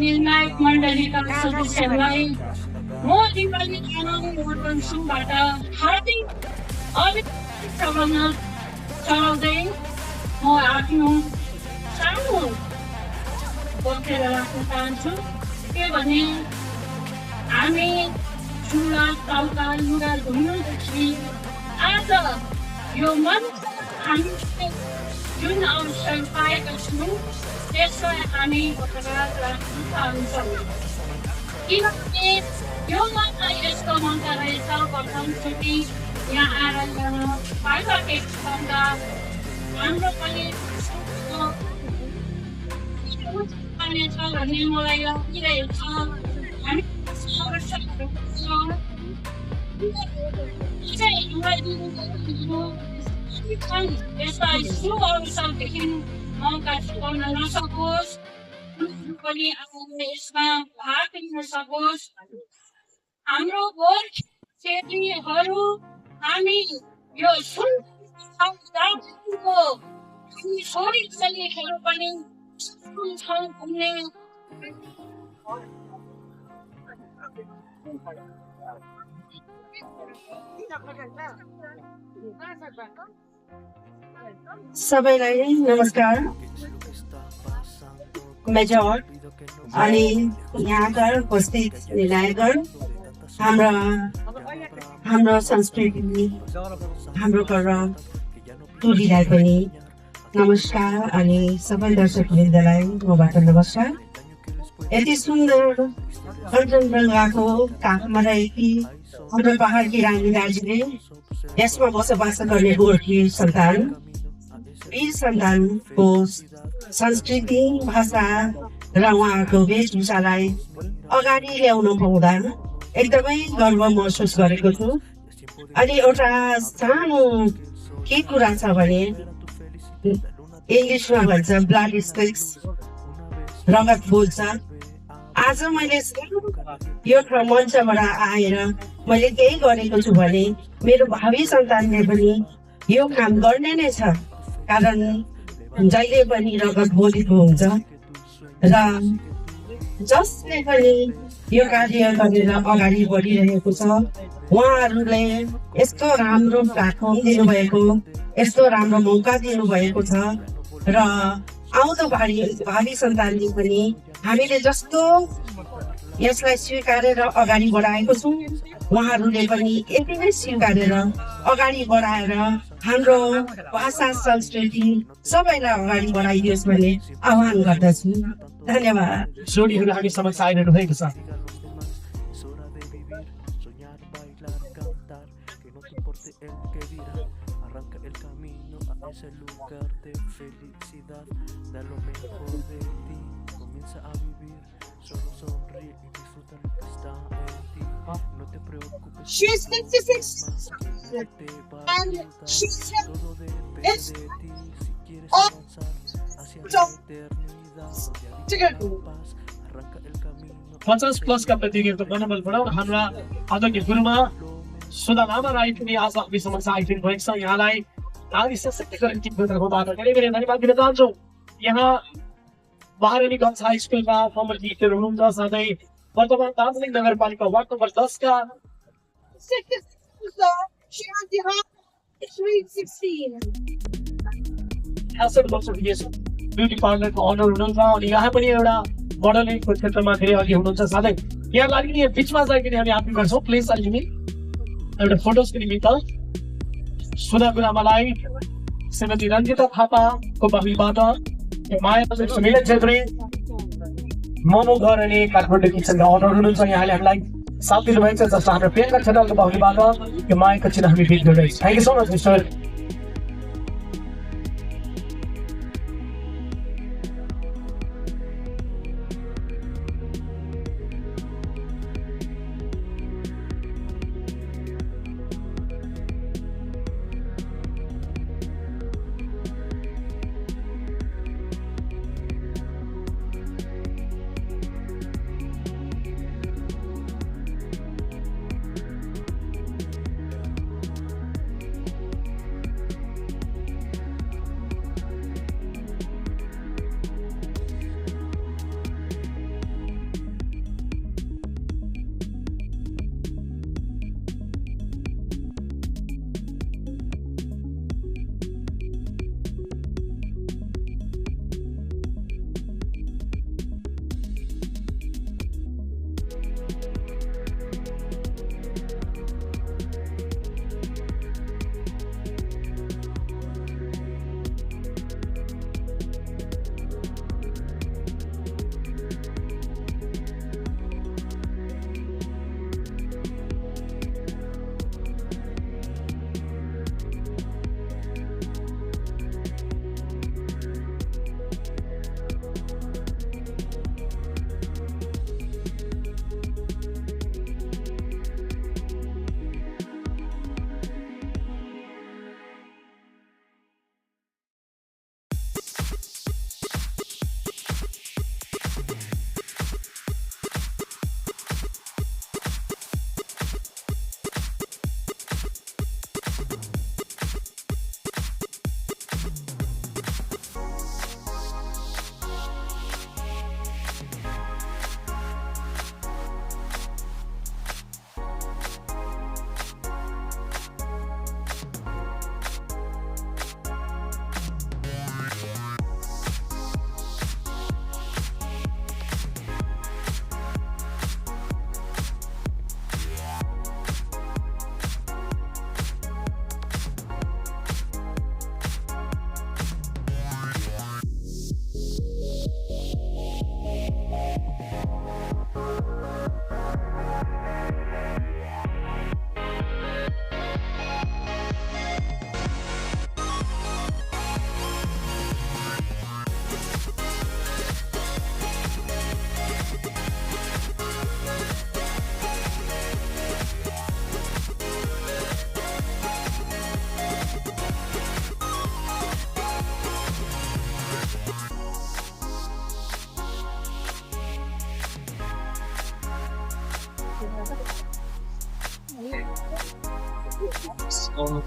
निर्णायक मण्डलीका सदस्यहरूलाई म नेपाली कानुन संघबाट हार्दिक अभिनन्दन चढाउँदै म आफ्नो सानो बोकेर राख्न चाहन्छु। के भने हामी चुला ताउका लुगा धुनुदेखि आज यो मञ्च हामीले जुन अवसर पाएका छौँ त्यसलाई हामी बरकरार राख्न चाहन्छौँ। किनभने यो मञ्च यस्तो मञ्च रहेछ प्रथमचोटि यहाँ आएर पाइसकेको छँदा हाम्रो पनि छ भन्ने मलाई लागिरहेको छ। हामी यसलाई सुअवसरदेखि मौका छुपाउन नसकोस्, पनि आफूले यसमा भाग लिन सकोस्। हाम्रो गोर्खा चेलीहरू हामी यो सुनको छोरी चेलीहरू पनि छौँ घुम्ने सबैलाई नमस्कार मेजर अनि यहाँका उपस्थित निर्णायकगण हाम्रो संस्कृति हाम्रो पर्व टोलीलाई पनि नमस्कार अनि सबै दर्शकवृन्दलाई मबाट नमस्कार। यति सुन्दर कञ्चनजङ्घाको काखमा रहेकी हाम्रो पहाडकी रानी दार्जिलिङ यसमा बसोबास गर्ने गोर्खे सन्तान वीर सन्तानको संस्कृति भाषा र उहाँको वेशभूषालाई अगाडि ल्याउन पाउँदा एकदमै गर्व महसुस गरेको छु। अनि एउटा सानो के कुरा छ भने इङ्ग्लिसमा भन्छ ब्लड स्टिक्स रगत बोल्छ। आज मैले यो मञ्चबाट आएर मैले केही गरेको छु भने मेरो भावी सन्तानले पनि यो काम गर्ने नै छ, कारण जहिले पनि रगत बोलेको हुन्छ र जसले पनि यो कार्य गरेर अगाडि बढिरहेको छ उहाँहरूले यस्तो राम्रो प्लेटफर्म दिनुभएको, यस्तो राम्रो मौका दिनुभएको छ र आउँदो भावी सन्तानले पनि हामीले जस्तो यसलाई स्वीकारेर अगाडि बढाएको छौँ उहाँहरूले पनि यति नै स्वीकारेर अगाडि बढाएर हाम्रो भाषा संस्कृति सबैलाई अगाडि बढाइदियोस् भन्ने आह्वान गर्दछु। धन्यवाद। जोडीहरू हामी समक्ष आइरहनु भएको छ। ese lugar de felicidad, da lo mejor de ti, comienza a vivir, solo sonríe y disfruta lo que está en ti, no te preocupes. She's 56 and she's todo depende de ti, si quieres avanzar hacia la eternidad, arranca el camino. 50+ का प्रतियोगिता मनोबल बढाउन हाम्रा आदरणीय गुरुमा सुधा लामा राई पनि आज हामी समक्ष आइदिनु भएको छ। यहाँलाई नारी सशक्तिकरण केन्द्रबाट धेरै धेरै धन्यवाद दिन चाहन्छु। यहाँ महारानी गर्ल्स हाई स्कुलका फर्मर टिचर हुनुहुन्छ, साथै वर्तमान दार्जिलिङ नगरपालिका वार्ड नम्बर 10 का ब्युटी पार्लरको अनर हुनुहुन्छ अनि यहाँ पनि एउटा मोडलिङको क्षेत्रमा धेरै अघि हुनुहुन्छ। साथै यहाँ लागि नि बिचमा चाहिँ पनि हामी आफै गर्छौँ प्लिज अलिकति एउटा फोटोजको निमित्त सुधा गुरुमालाई श्रीमती रञ्जिता थापाको बहिनीबाट माया सुमिला छेत्री मोमो घर अनि काठमाडौँ किचनका अनर हुनुहुन्छ। यहाँले हामीलाई साथ दिनुभएको छ, जसमा हाम्रो प्रियङ्का छेत्रीको बहिनीबाट यो मायाको चिन्ह हामी भेट गरिरहेछौँ। Thank you so much mister.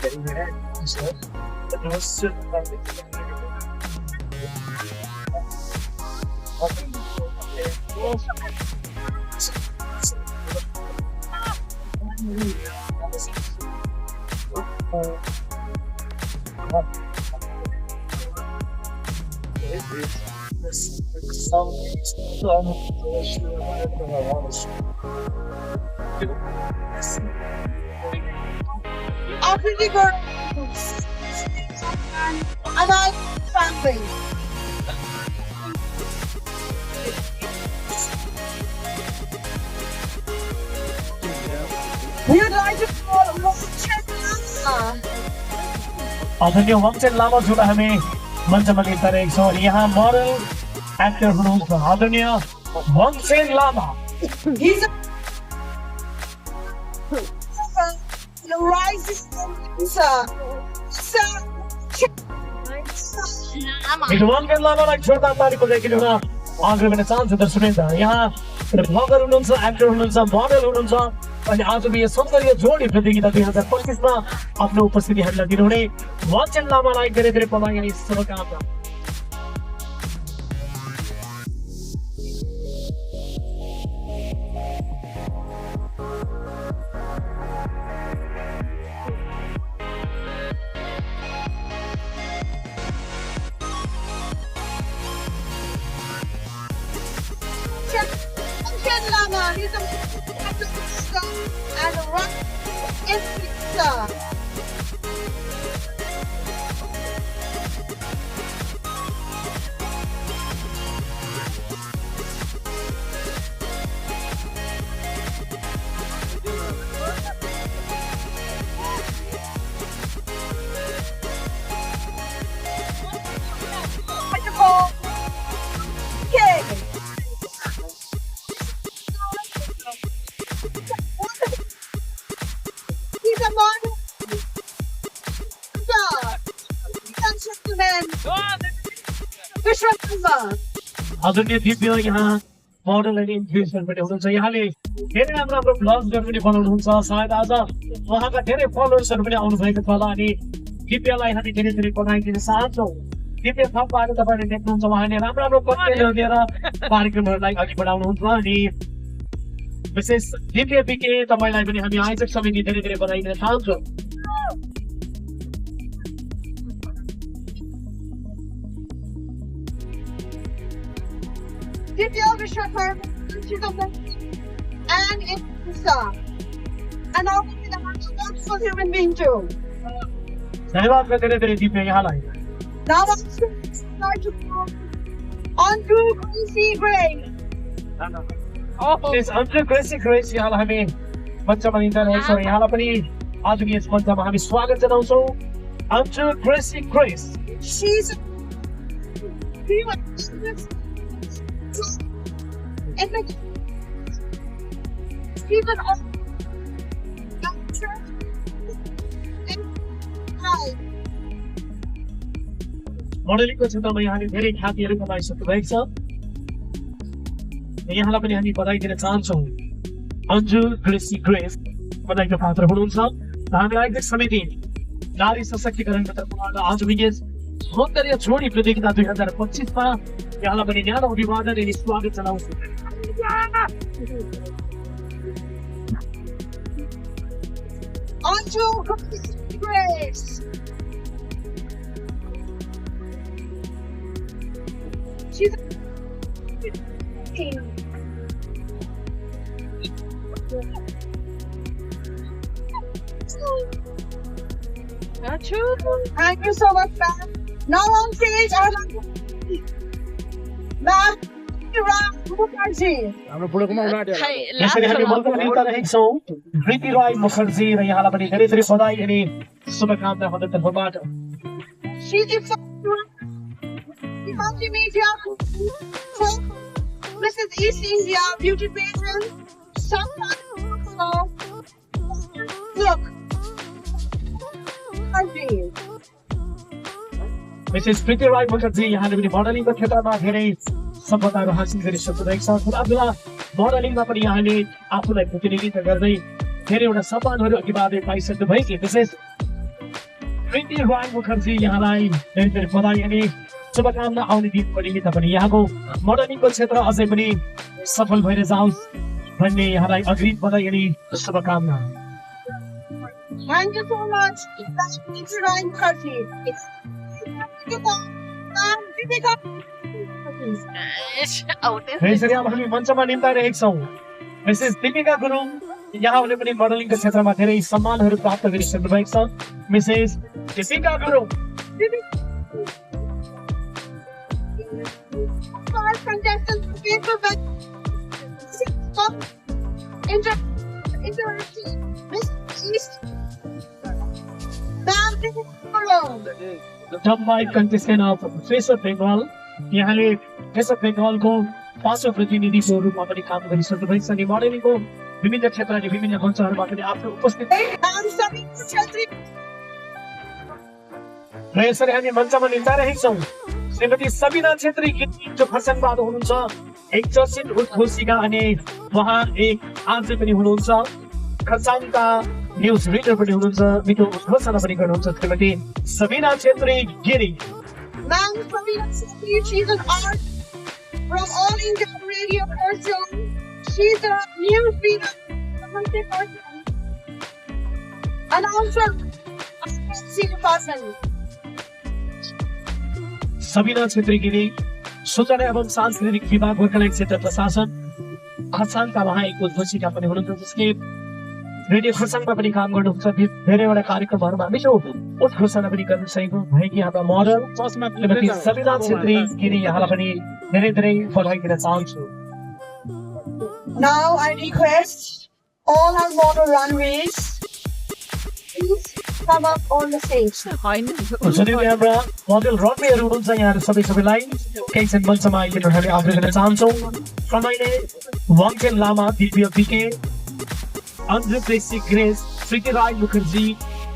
getting ahead. So, the nurse Pretty good. And I family. We would like to call आदरणीय वाङचेन लामा जुन हामी मञ्चमा लिएर रहेका छौँ। यहाँ मोडल एक्टर हुनुहुन्छ आदरणीय वाङचेन लामा। He's a rising sir. हिजो वाङचेन लामालाई जोरदार तालीको लेखिदिउँ न। अगाडि बढ्न चाहन्छु दर्शकवृन्द। यहाँ ब्लगर हुनुहुन्छ, एक्टर हुनुहुन्छ, मोडल हुनुहुन्छ अनि आजको यो सौन्दर्य जोडी प्रतियोगिता 2025 मा आफ्नो उपस्थिति हामीलाई दिनुहुने वाङचेन लामालाई धेरै धेरै बधाई अनि शुभकामना। He's a and a rock star. आदरणीय दिव्य यहाँ मोडल अनि इन्फ्लुएन्सर पनि हुनुहुन्छ। यहाँले धेरै राम्रो राम्रो ब्लग्सहरू पनि बनाउनुहुन्छ। सायद आज उहाँका धेरै फलोवर्सहरू पनि आउनु भएको छ होला अनि दिव्यलाई हामी धेरै धेरै बधाई दिन चाहन्छौँ। दिव्य थप्पाहरू तपाईँले देख्नुहुन्छ उहाँले राम्रो राम्रो कन्टेन्टहरू दिएर कार्यक्रमहरूलाई अघि बढाउनुहुन्छ अनि विशेष दिव्य बिके तपाईँलाई पनि हामी आयोजक समिति धेरै धेरै बधाई दिन चाहन्छौँ। Divya Vishwakarma to the and Insta. And I'll be the wonderful human being too. धन्यवाद मैं तेरे तेरे दिव्य यहाँ लाई। Now I'm start to go on to Gracie Gray. Yes, under Gracie यहाँ हामी मञ्चमा लिँदा रहेछौँ। यहाँलाई पनि आजको यस मञ्चमा हामी स्वागत जनाउँछौँ। Under Gracie Grace. She's and she's an actor मोडलिङको क्षेत्रमा यहाँले धेरै ख्यातिहरू कमाइसक्नु भएको छ। यहाँलाई पनि हामी बधाई दिन चाहन्छौँ। अन्जु ग्रेसी ग्रेस बधाईको पात्र हुनुहुन्छ। हामी आयोजक समिति नारी सशक्तिकरणको तर्फबाट आजको यस सौन्दर्य जोडी प्रतियोगिता 2025 मा यहाँलाई पनि न्यानो अभिवादन अनि स्वागत जनाउँछु। Anju Grace. She's Anju, thank you so much, ma'am. Now on stage, I would like to ma'am. यसरी हामी मञ्चमा लिँदा रहेका छौँ कृति राय मुखर्जी र यहाँलाई पनि धेरै धेरै बधाई अनि शुभकामना हाम्रो तर्फबाट। She's a multimedia Mrs. East India beauty pageant. Look, Mrs. कृति राय मुखर्जी यहाँले पनि मोडलिङको क्षेत्रमा धेरै सफलताहरू हासिल गरिसक्नु भएको छ। खुदाबेला मोडलिङमा पनि यहाँले आफूलाई प्रतिनिधित्व गर्दै धेरैवटा सम्मानहरू अघि बढ्दै पाइसक्नु भयो कि विशेष प्रीति राय मुखर्जी यहाँलाई धेरै धेरै बधाई अनि शुभकामना आउने दिनको निमित्त पनि यहाँको मोडलिङको क्षेत्र अझै पनि सफल भएर जाओस् भन्ने यहाँलाई अग्रिम बधाई अनि शुभकामना। Thank you so much. That's Preeti Rai Mukherjee. यसरी अब हामी मञ्चमा निम्ताइरहेका छौँ मिसेस दीपिका गुरुङ यहाँले पनि मोडलिङको क्षेत्रमा धेरै सम्मानहरू प्राप्त गरिसक्नु भएको छ। Mrs Deepika Gurung top 5 contestant of face of Bengal यहाँले फेस अफ बेङ्गलको 5औं प्रतिनिधिको रूपमा पनि काम गरिसक्नु भएको छ अनि मोडलिङको विभिन्न क्षेत्र अनि विभिन्न मञ्चहरूमा पनि आफ्नो उपस्थिति र यसरी हामी मञ्चमा निम्ताइरहेका छौँ श्रीमती सबिना छेत्री जो खरसाङबाट हुनुहुन्छ एक चर्चित उद्घोषिका अनि उहाँ एक आर्जे पनि हुनुहुन्छ खरसाङका न्युज रिडर पनि हुनुहुन्छ मिठो उद्घोषणा पनि गर्नुहुन्छ श्रीमती Sabina Chhetri Giri. Ma'am Sabina Chhetri, she's an art from All India Radio Kharsaing. She's a news reader, announcer, senior person. Sabina Chhetri Giri सूचना एवं सांस्कृतिक विभाग गोर्खाल्यान्ड क्षेत्र प्रशासन खरसाङका उहाँ एक उद्घोषिका पनि हुनुहुन्छ जसले रेडियो खरसाङमा पनि काम गर्नुहुन्छ धेरैवटा कार्यक्रमहरूमा मिठो उद्घोषणा पनि गर्न सकेको भएकी हाम्रा मोडल श्रीमती सबिना छेत्री गिरी यहाँलाई पनि धेरै धेरै बधाई दिन चाहन्छु। Now I request all our model runways, please come up on the stage. जसरी हाम्रा मोडल रनवेहरू हुनुहुन्छ यहाँहरू सबैलाई केही क्षण मञ्चमा आइदिनु हामी आग्रह गर्न चाहन्छौँ। समयले वाङचेन लामा दिव्य बिके अन्जु प्रेसी ग्रेस प्रीति राय मुखर्जी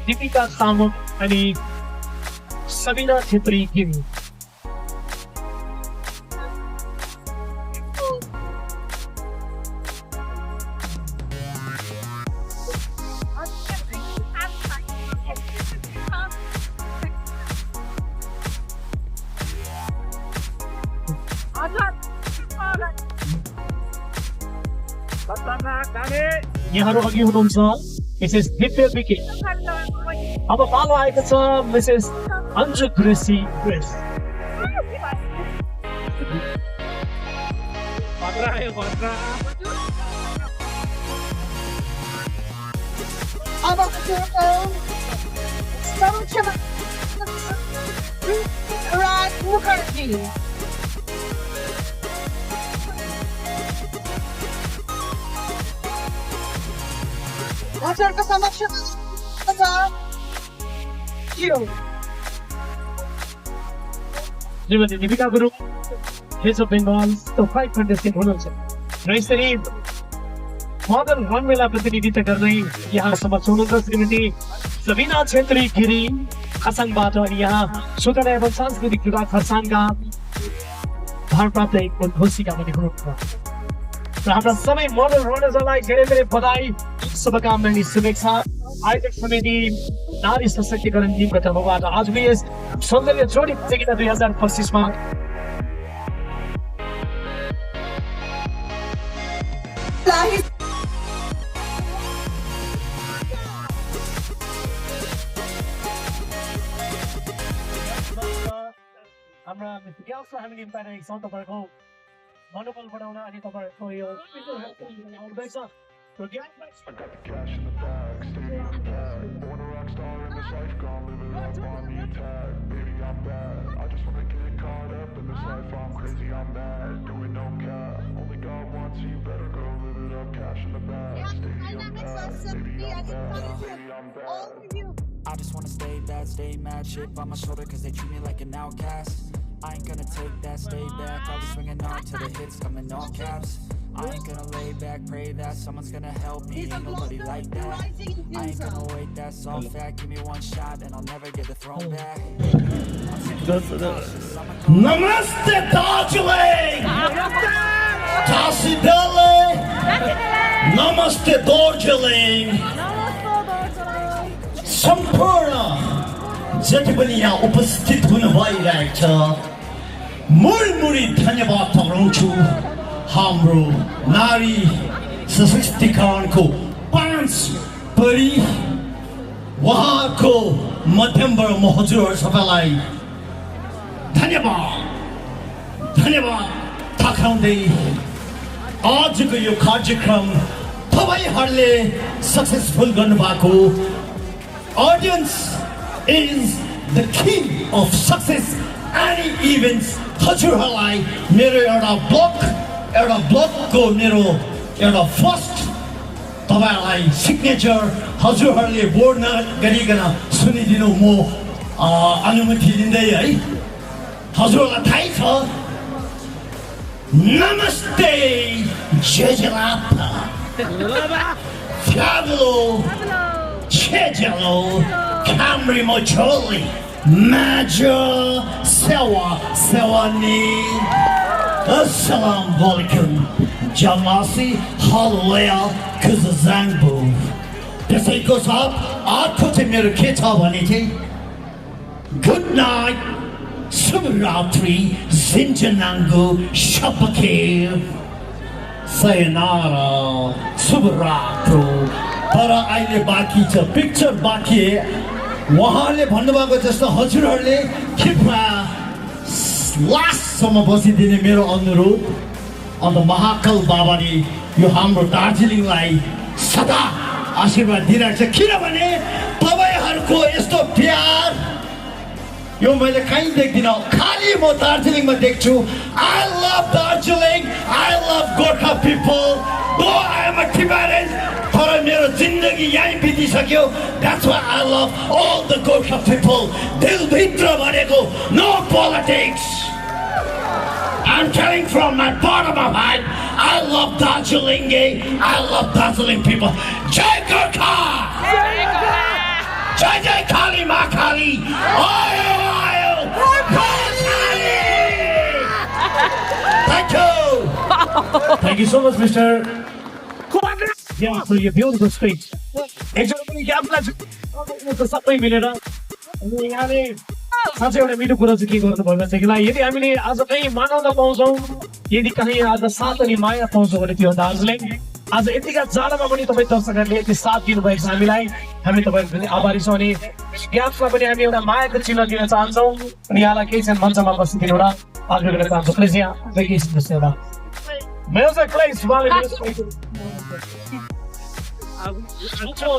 दीपिका तामाङ अनि सबिना छेत्री गिरी। यहाँहरू अघि हुनुहुन्छ मिसेस दिव्य बिके अब पालो आएको छ मिसेस अन्जु ग्रेसी ग्रेस। अब Rai Mukherjee. हजुरको समक्ष श्रीमती Deepika Gurung face of Bengal top 5 contestant हुनुहुन्छ र यसरी मोडल रनवेलाई प्रतिनिधित्व गर्दै यहाँ समक्ष हुनुहुन्छ श्रीमती सबिना छेत्री गिरी खरसाङबाट अनि यहाँ सूचना एवं सांस्कृतिक विभाग खरसाङका भारप्राप्त एक उद्घोषिका पनि हुनुहुन्छ र हाम्रा सबै मोडल रनर्सहरूलाई धेरै धेरै बधाई शुभकामना अनि शुभेच्छा। आयोजक समिति नारी सशक्तिकरण टिमको तर्फबाट आजको यस सौन्दर्य जोडी प्रतियोगिता 2025 मा हाम्रा मित्रहरूलाई हामी निम्ताइरहेका छौँ तपाईँहरूको मनोबल बढाउन अनि तपाईँहरूको यो आउँदैछ I got the cash in the bag, stay on the bag. Born a rock star in this life, gone living up on the attack. Baby, I'm bad. I just wanna get caught up in this life. I'm crazy, I'm mad. Doing no cap. Only God wants you, better go live it up. Cash in the bag, stay on the bag. Baby, I'm bad. Baby, I'm bad. I just wanna stay bad, stay mad. Shit on my shoulder cause they treat me like an outcast. I ain't gonna take that, stay back. I'll be swinging on till the hits come in all caps. I ain't gonna lay back, pray that someone's gonna help me. Ain't nobody like that. I ain't gonna wait, that's all fact. Give me one shot and I'll never get the throne back. Namaste Darjeeling! Tassi Delhi! Namaste Darjeeling! Sampurna! जति पनि यहाँ उपस्थित हुनु भइरहेको छ मुरमुरी धन्यवाद टक्राउँछु हाम्रो नारी सशक्तिकरणको 5 परी उहाँको माध्यमबाट म हजुरहरू सबैलाई धन्यवाद टक्राउँदै आजको यो कार्यक्रम तपाईँहरूले सक्सेसफुल गर्नुभएको audience is the key of success any events हजुरहरूलाई मेरो एउटा ब्लगको मेरो एउटा फर्स्ट तपाईहरुलाई सिग्नेचर हजुरहरूले बोर्ड नगरिकन सुनिदिनु म अनुमति दिँदै है हजुरहरूलाई थाहै छ नमस्ते जेजेलापा Fiablo Chejelo Camry Mocholi Majo Sewani Assalamu alaikum Jamasi Hallelujah Kuzazangbu त्यसै को साथ आपको चाहिँ मेरो के छ भने चाहिँ गुड नाइट शुभरात्रि जिन्जनाङ्गो शपके sayonara शुभरात्रि तर अहिले बाँकी छ पिक्चर बाँकी उहाँले भन्नुभएको जस्तो हजुरहरूले कृपया लास्टसम्म बसिदिने मेरो अनुरोध अन्त महाकाल बाबाले यो हाम्रो दार्जिलिङलाई सदा आशीर्वाद दिइरहेको छ किनभने तपाईहरुको यस्तो प्यार यो मैले कहीँ देख्दिनँ खाली म दार्जिलिङमा देख्छु I love Darjeeling I love Gorkha people though I am a Tibetan तर मेरो जिन्दगी यहीँ बितिसक्यो that's why I love all the Gorkha people दिलभित्र भनेको no politics I'm telling from my bottom of heart I love Darjeeling I love Darjeeling people Jai Gorkha Jai Kali Ma Kali Thank you so much, Mr. Yeah, for your beautiful speech. Actually, सबै मिलेर यहाँले साँच्चै एउटा मिठो कुरा चाहिँ के गर्नु भएको छ कि यदि हामीले आज कहीँ मानवता पाउँछौँ यदि कहीँ आज साथ अनि माया पाउँछौँ भने त्यो दार्जिलिङ आज यतिका जाडोमा पनि तपाईँ दर्शकहरूले यति साथ दिनुभएको छ हामीलाई हामी तपाईँहरूको आभारी छौँ अनि ग्याप्सलाई पनि हामी एउटा मायाको चिन्ह दिन चाहन्छौँ अनि यहाँलाई केही क्षण मञ्चमा बसिदिनु एउटा आग्रह गर्न चाहन्छौँ प्लिज यहाँ केही जस्तो एउटा Music please, Molly.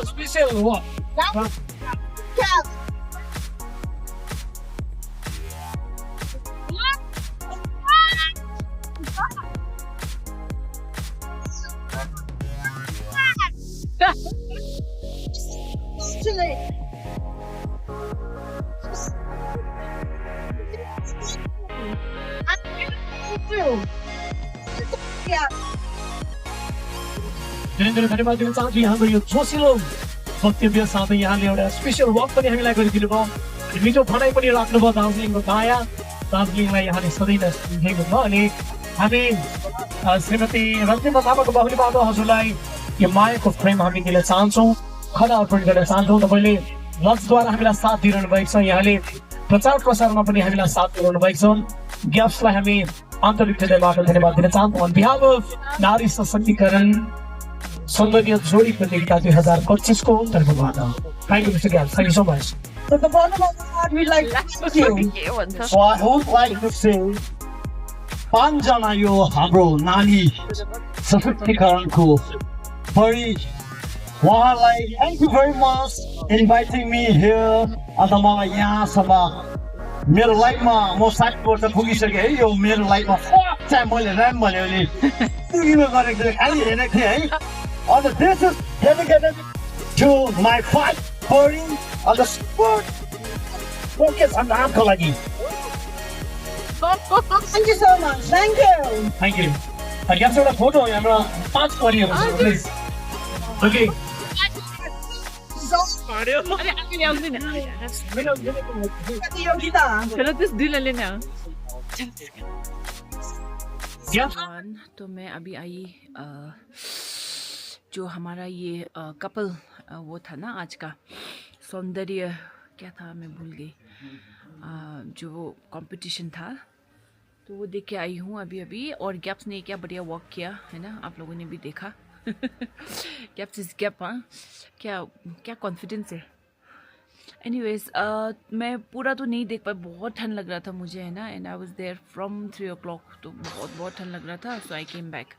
Special what? धेरै धन्यवाद दिन चाहन्छु हाम्रो यो जोसिलो वक्तव्य साथै यहाँले एउटा स्पेसल वक पनि हामीलाई गरिदिनु भयो मिठो भनाइ पनि राख्नुभयो दार्जिलिङको माया दार्जिलिङलाई यहाँले सधैँ नै सम्झेको भयो अनि हामी श्रीमती रन्जिता थापाको बाहुलीबाट हजुरलाई यो मायाको फ्रेम हामी दिन चाहन्छौँ खदा अर्पण गर्न चाहन्छौँ तपाईँले लन्चद्वारा हामीलाई साथ दिइरहनु भएको छ यहाँले प्रचार प्रसारमा पनि हामीलाई साथ दिइरहनु भएको छ ग्याप्सलाई हामी आन्तरिक हृदयबाट धन्यवाद दिन चाहन्छौँ on behalf of नारी सशक्तिकरण सौन्दर्य जोडी प्रतियोगिता 2025 को तर्फबाट Thank you, Mr. Gabs. Thank you so much. So the bottom of the heart, we'd like to thank you. So I would like to say, 5 जना यो हाम्रो नानी सशक्तिकरणको बढी उहाँलाई thank you very much inviting me here अन्त मलाई यहाँसम्म मेरो लाइफमा म 60 वर्ष पुगिसकेँ है यो मेरो लाइफमा फर्स्ट टाइम मैले ऱ्याम भन्यो भने टिभीमा गरेको थिएँ खालि हेरेको थिएँ है अन्त this is dedicated to my fight for the sport focus on नामको लागि Thank you so much. Thank you. Thank you. यहाँ एउटा फोटो हाम्रो 5 परिहरू छ प्लिज ओके चलो तो दिल लेना तो मैं अभी आई जो हमारा ये कपल वो था ना आज का सौंदर्य क्या था मैं भूल गई, जो कंपटीशन था तो वो देख के आई हूँ अभी अभी। और गैप्स ने क्या बढ़िया वॉक किया है ना, आप लोगों ने भी देखा। गैप्स इज गैप, हाँ क्या क्या कॉन्फिडेंस है। एनीवेज मैं पूरा तो नहीं देख पाई, बहुत ठंड लग रहा था मुझे है ना, and I was there from 3 o'clock, तो बहुत ठंड लग रहा था, so I came back.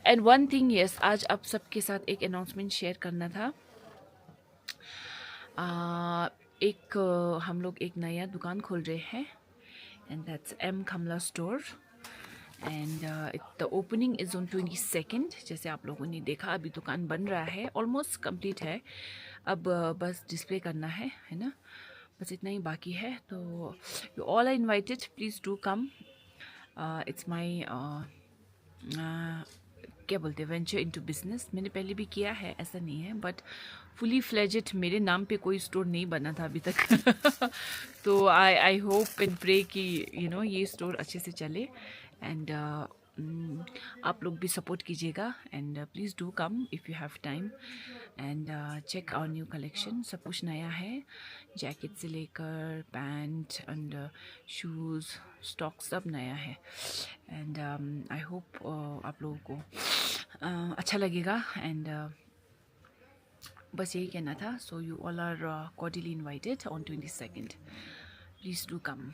And one thing yes, आज आप सबके साथ एक अनाउंसमेंट शेयर करना था। हम लोग एक नया दुकान खोल रहे हैं, and that's M Kamla store, and the opening is on 22nd। जैसे आप लोगों ने देखा अभी दुकान बन रहा है, ऑलमोस्ट कंप्लीट है, अब बस डिस्प्ले करना है ना, बस इतना ही बाकी है। तो you all are invited, please do come. It's my क्या बोलते हैं, वेंचर इनटू बिजनेस। मैंने पहले भी किया है, ऐसा नहीं है, बट फुली फ्लेजेड मेरे नाम पे कोई स्टोर नहीं बना था अभी तक। तो आई होप एंड प्रे कि यू नो ये स्टोर अच्छे से चले, एंड आप लोग भी सपोर्ट कीजिएगा, and please do come if you have time, and check our new collection. सब कुछ नया है, जैकेट से लेकर पैंट एंड शूज़, स्टॉक सब नया है, एंड आई होप आप लोगों को अच्छा लगेगा, एंड बस यही कहना था। So you all are cordially invited on 22nd, please do com.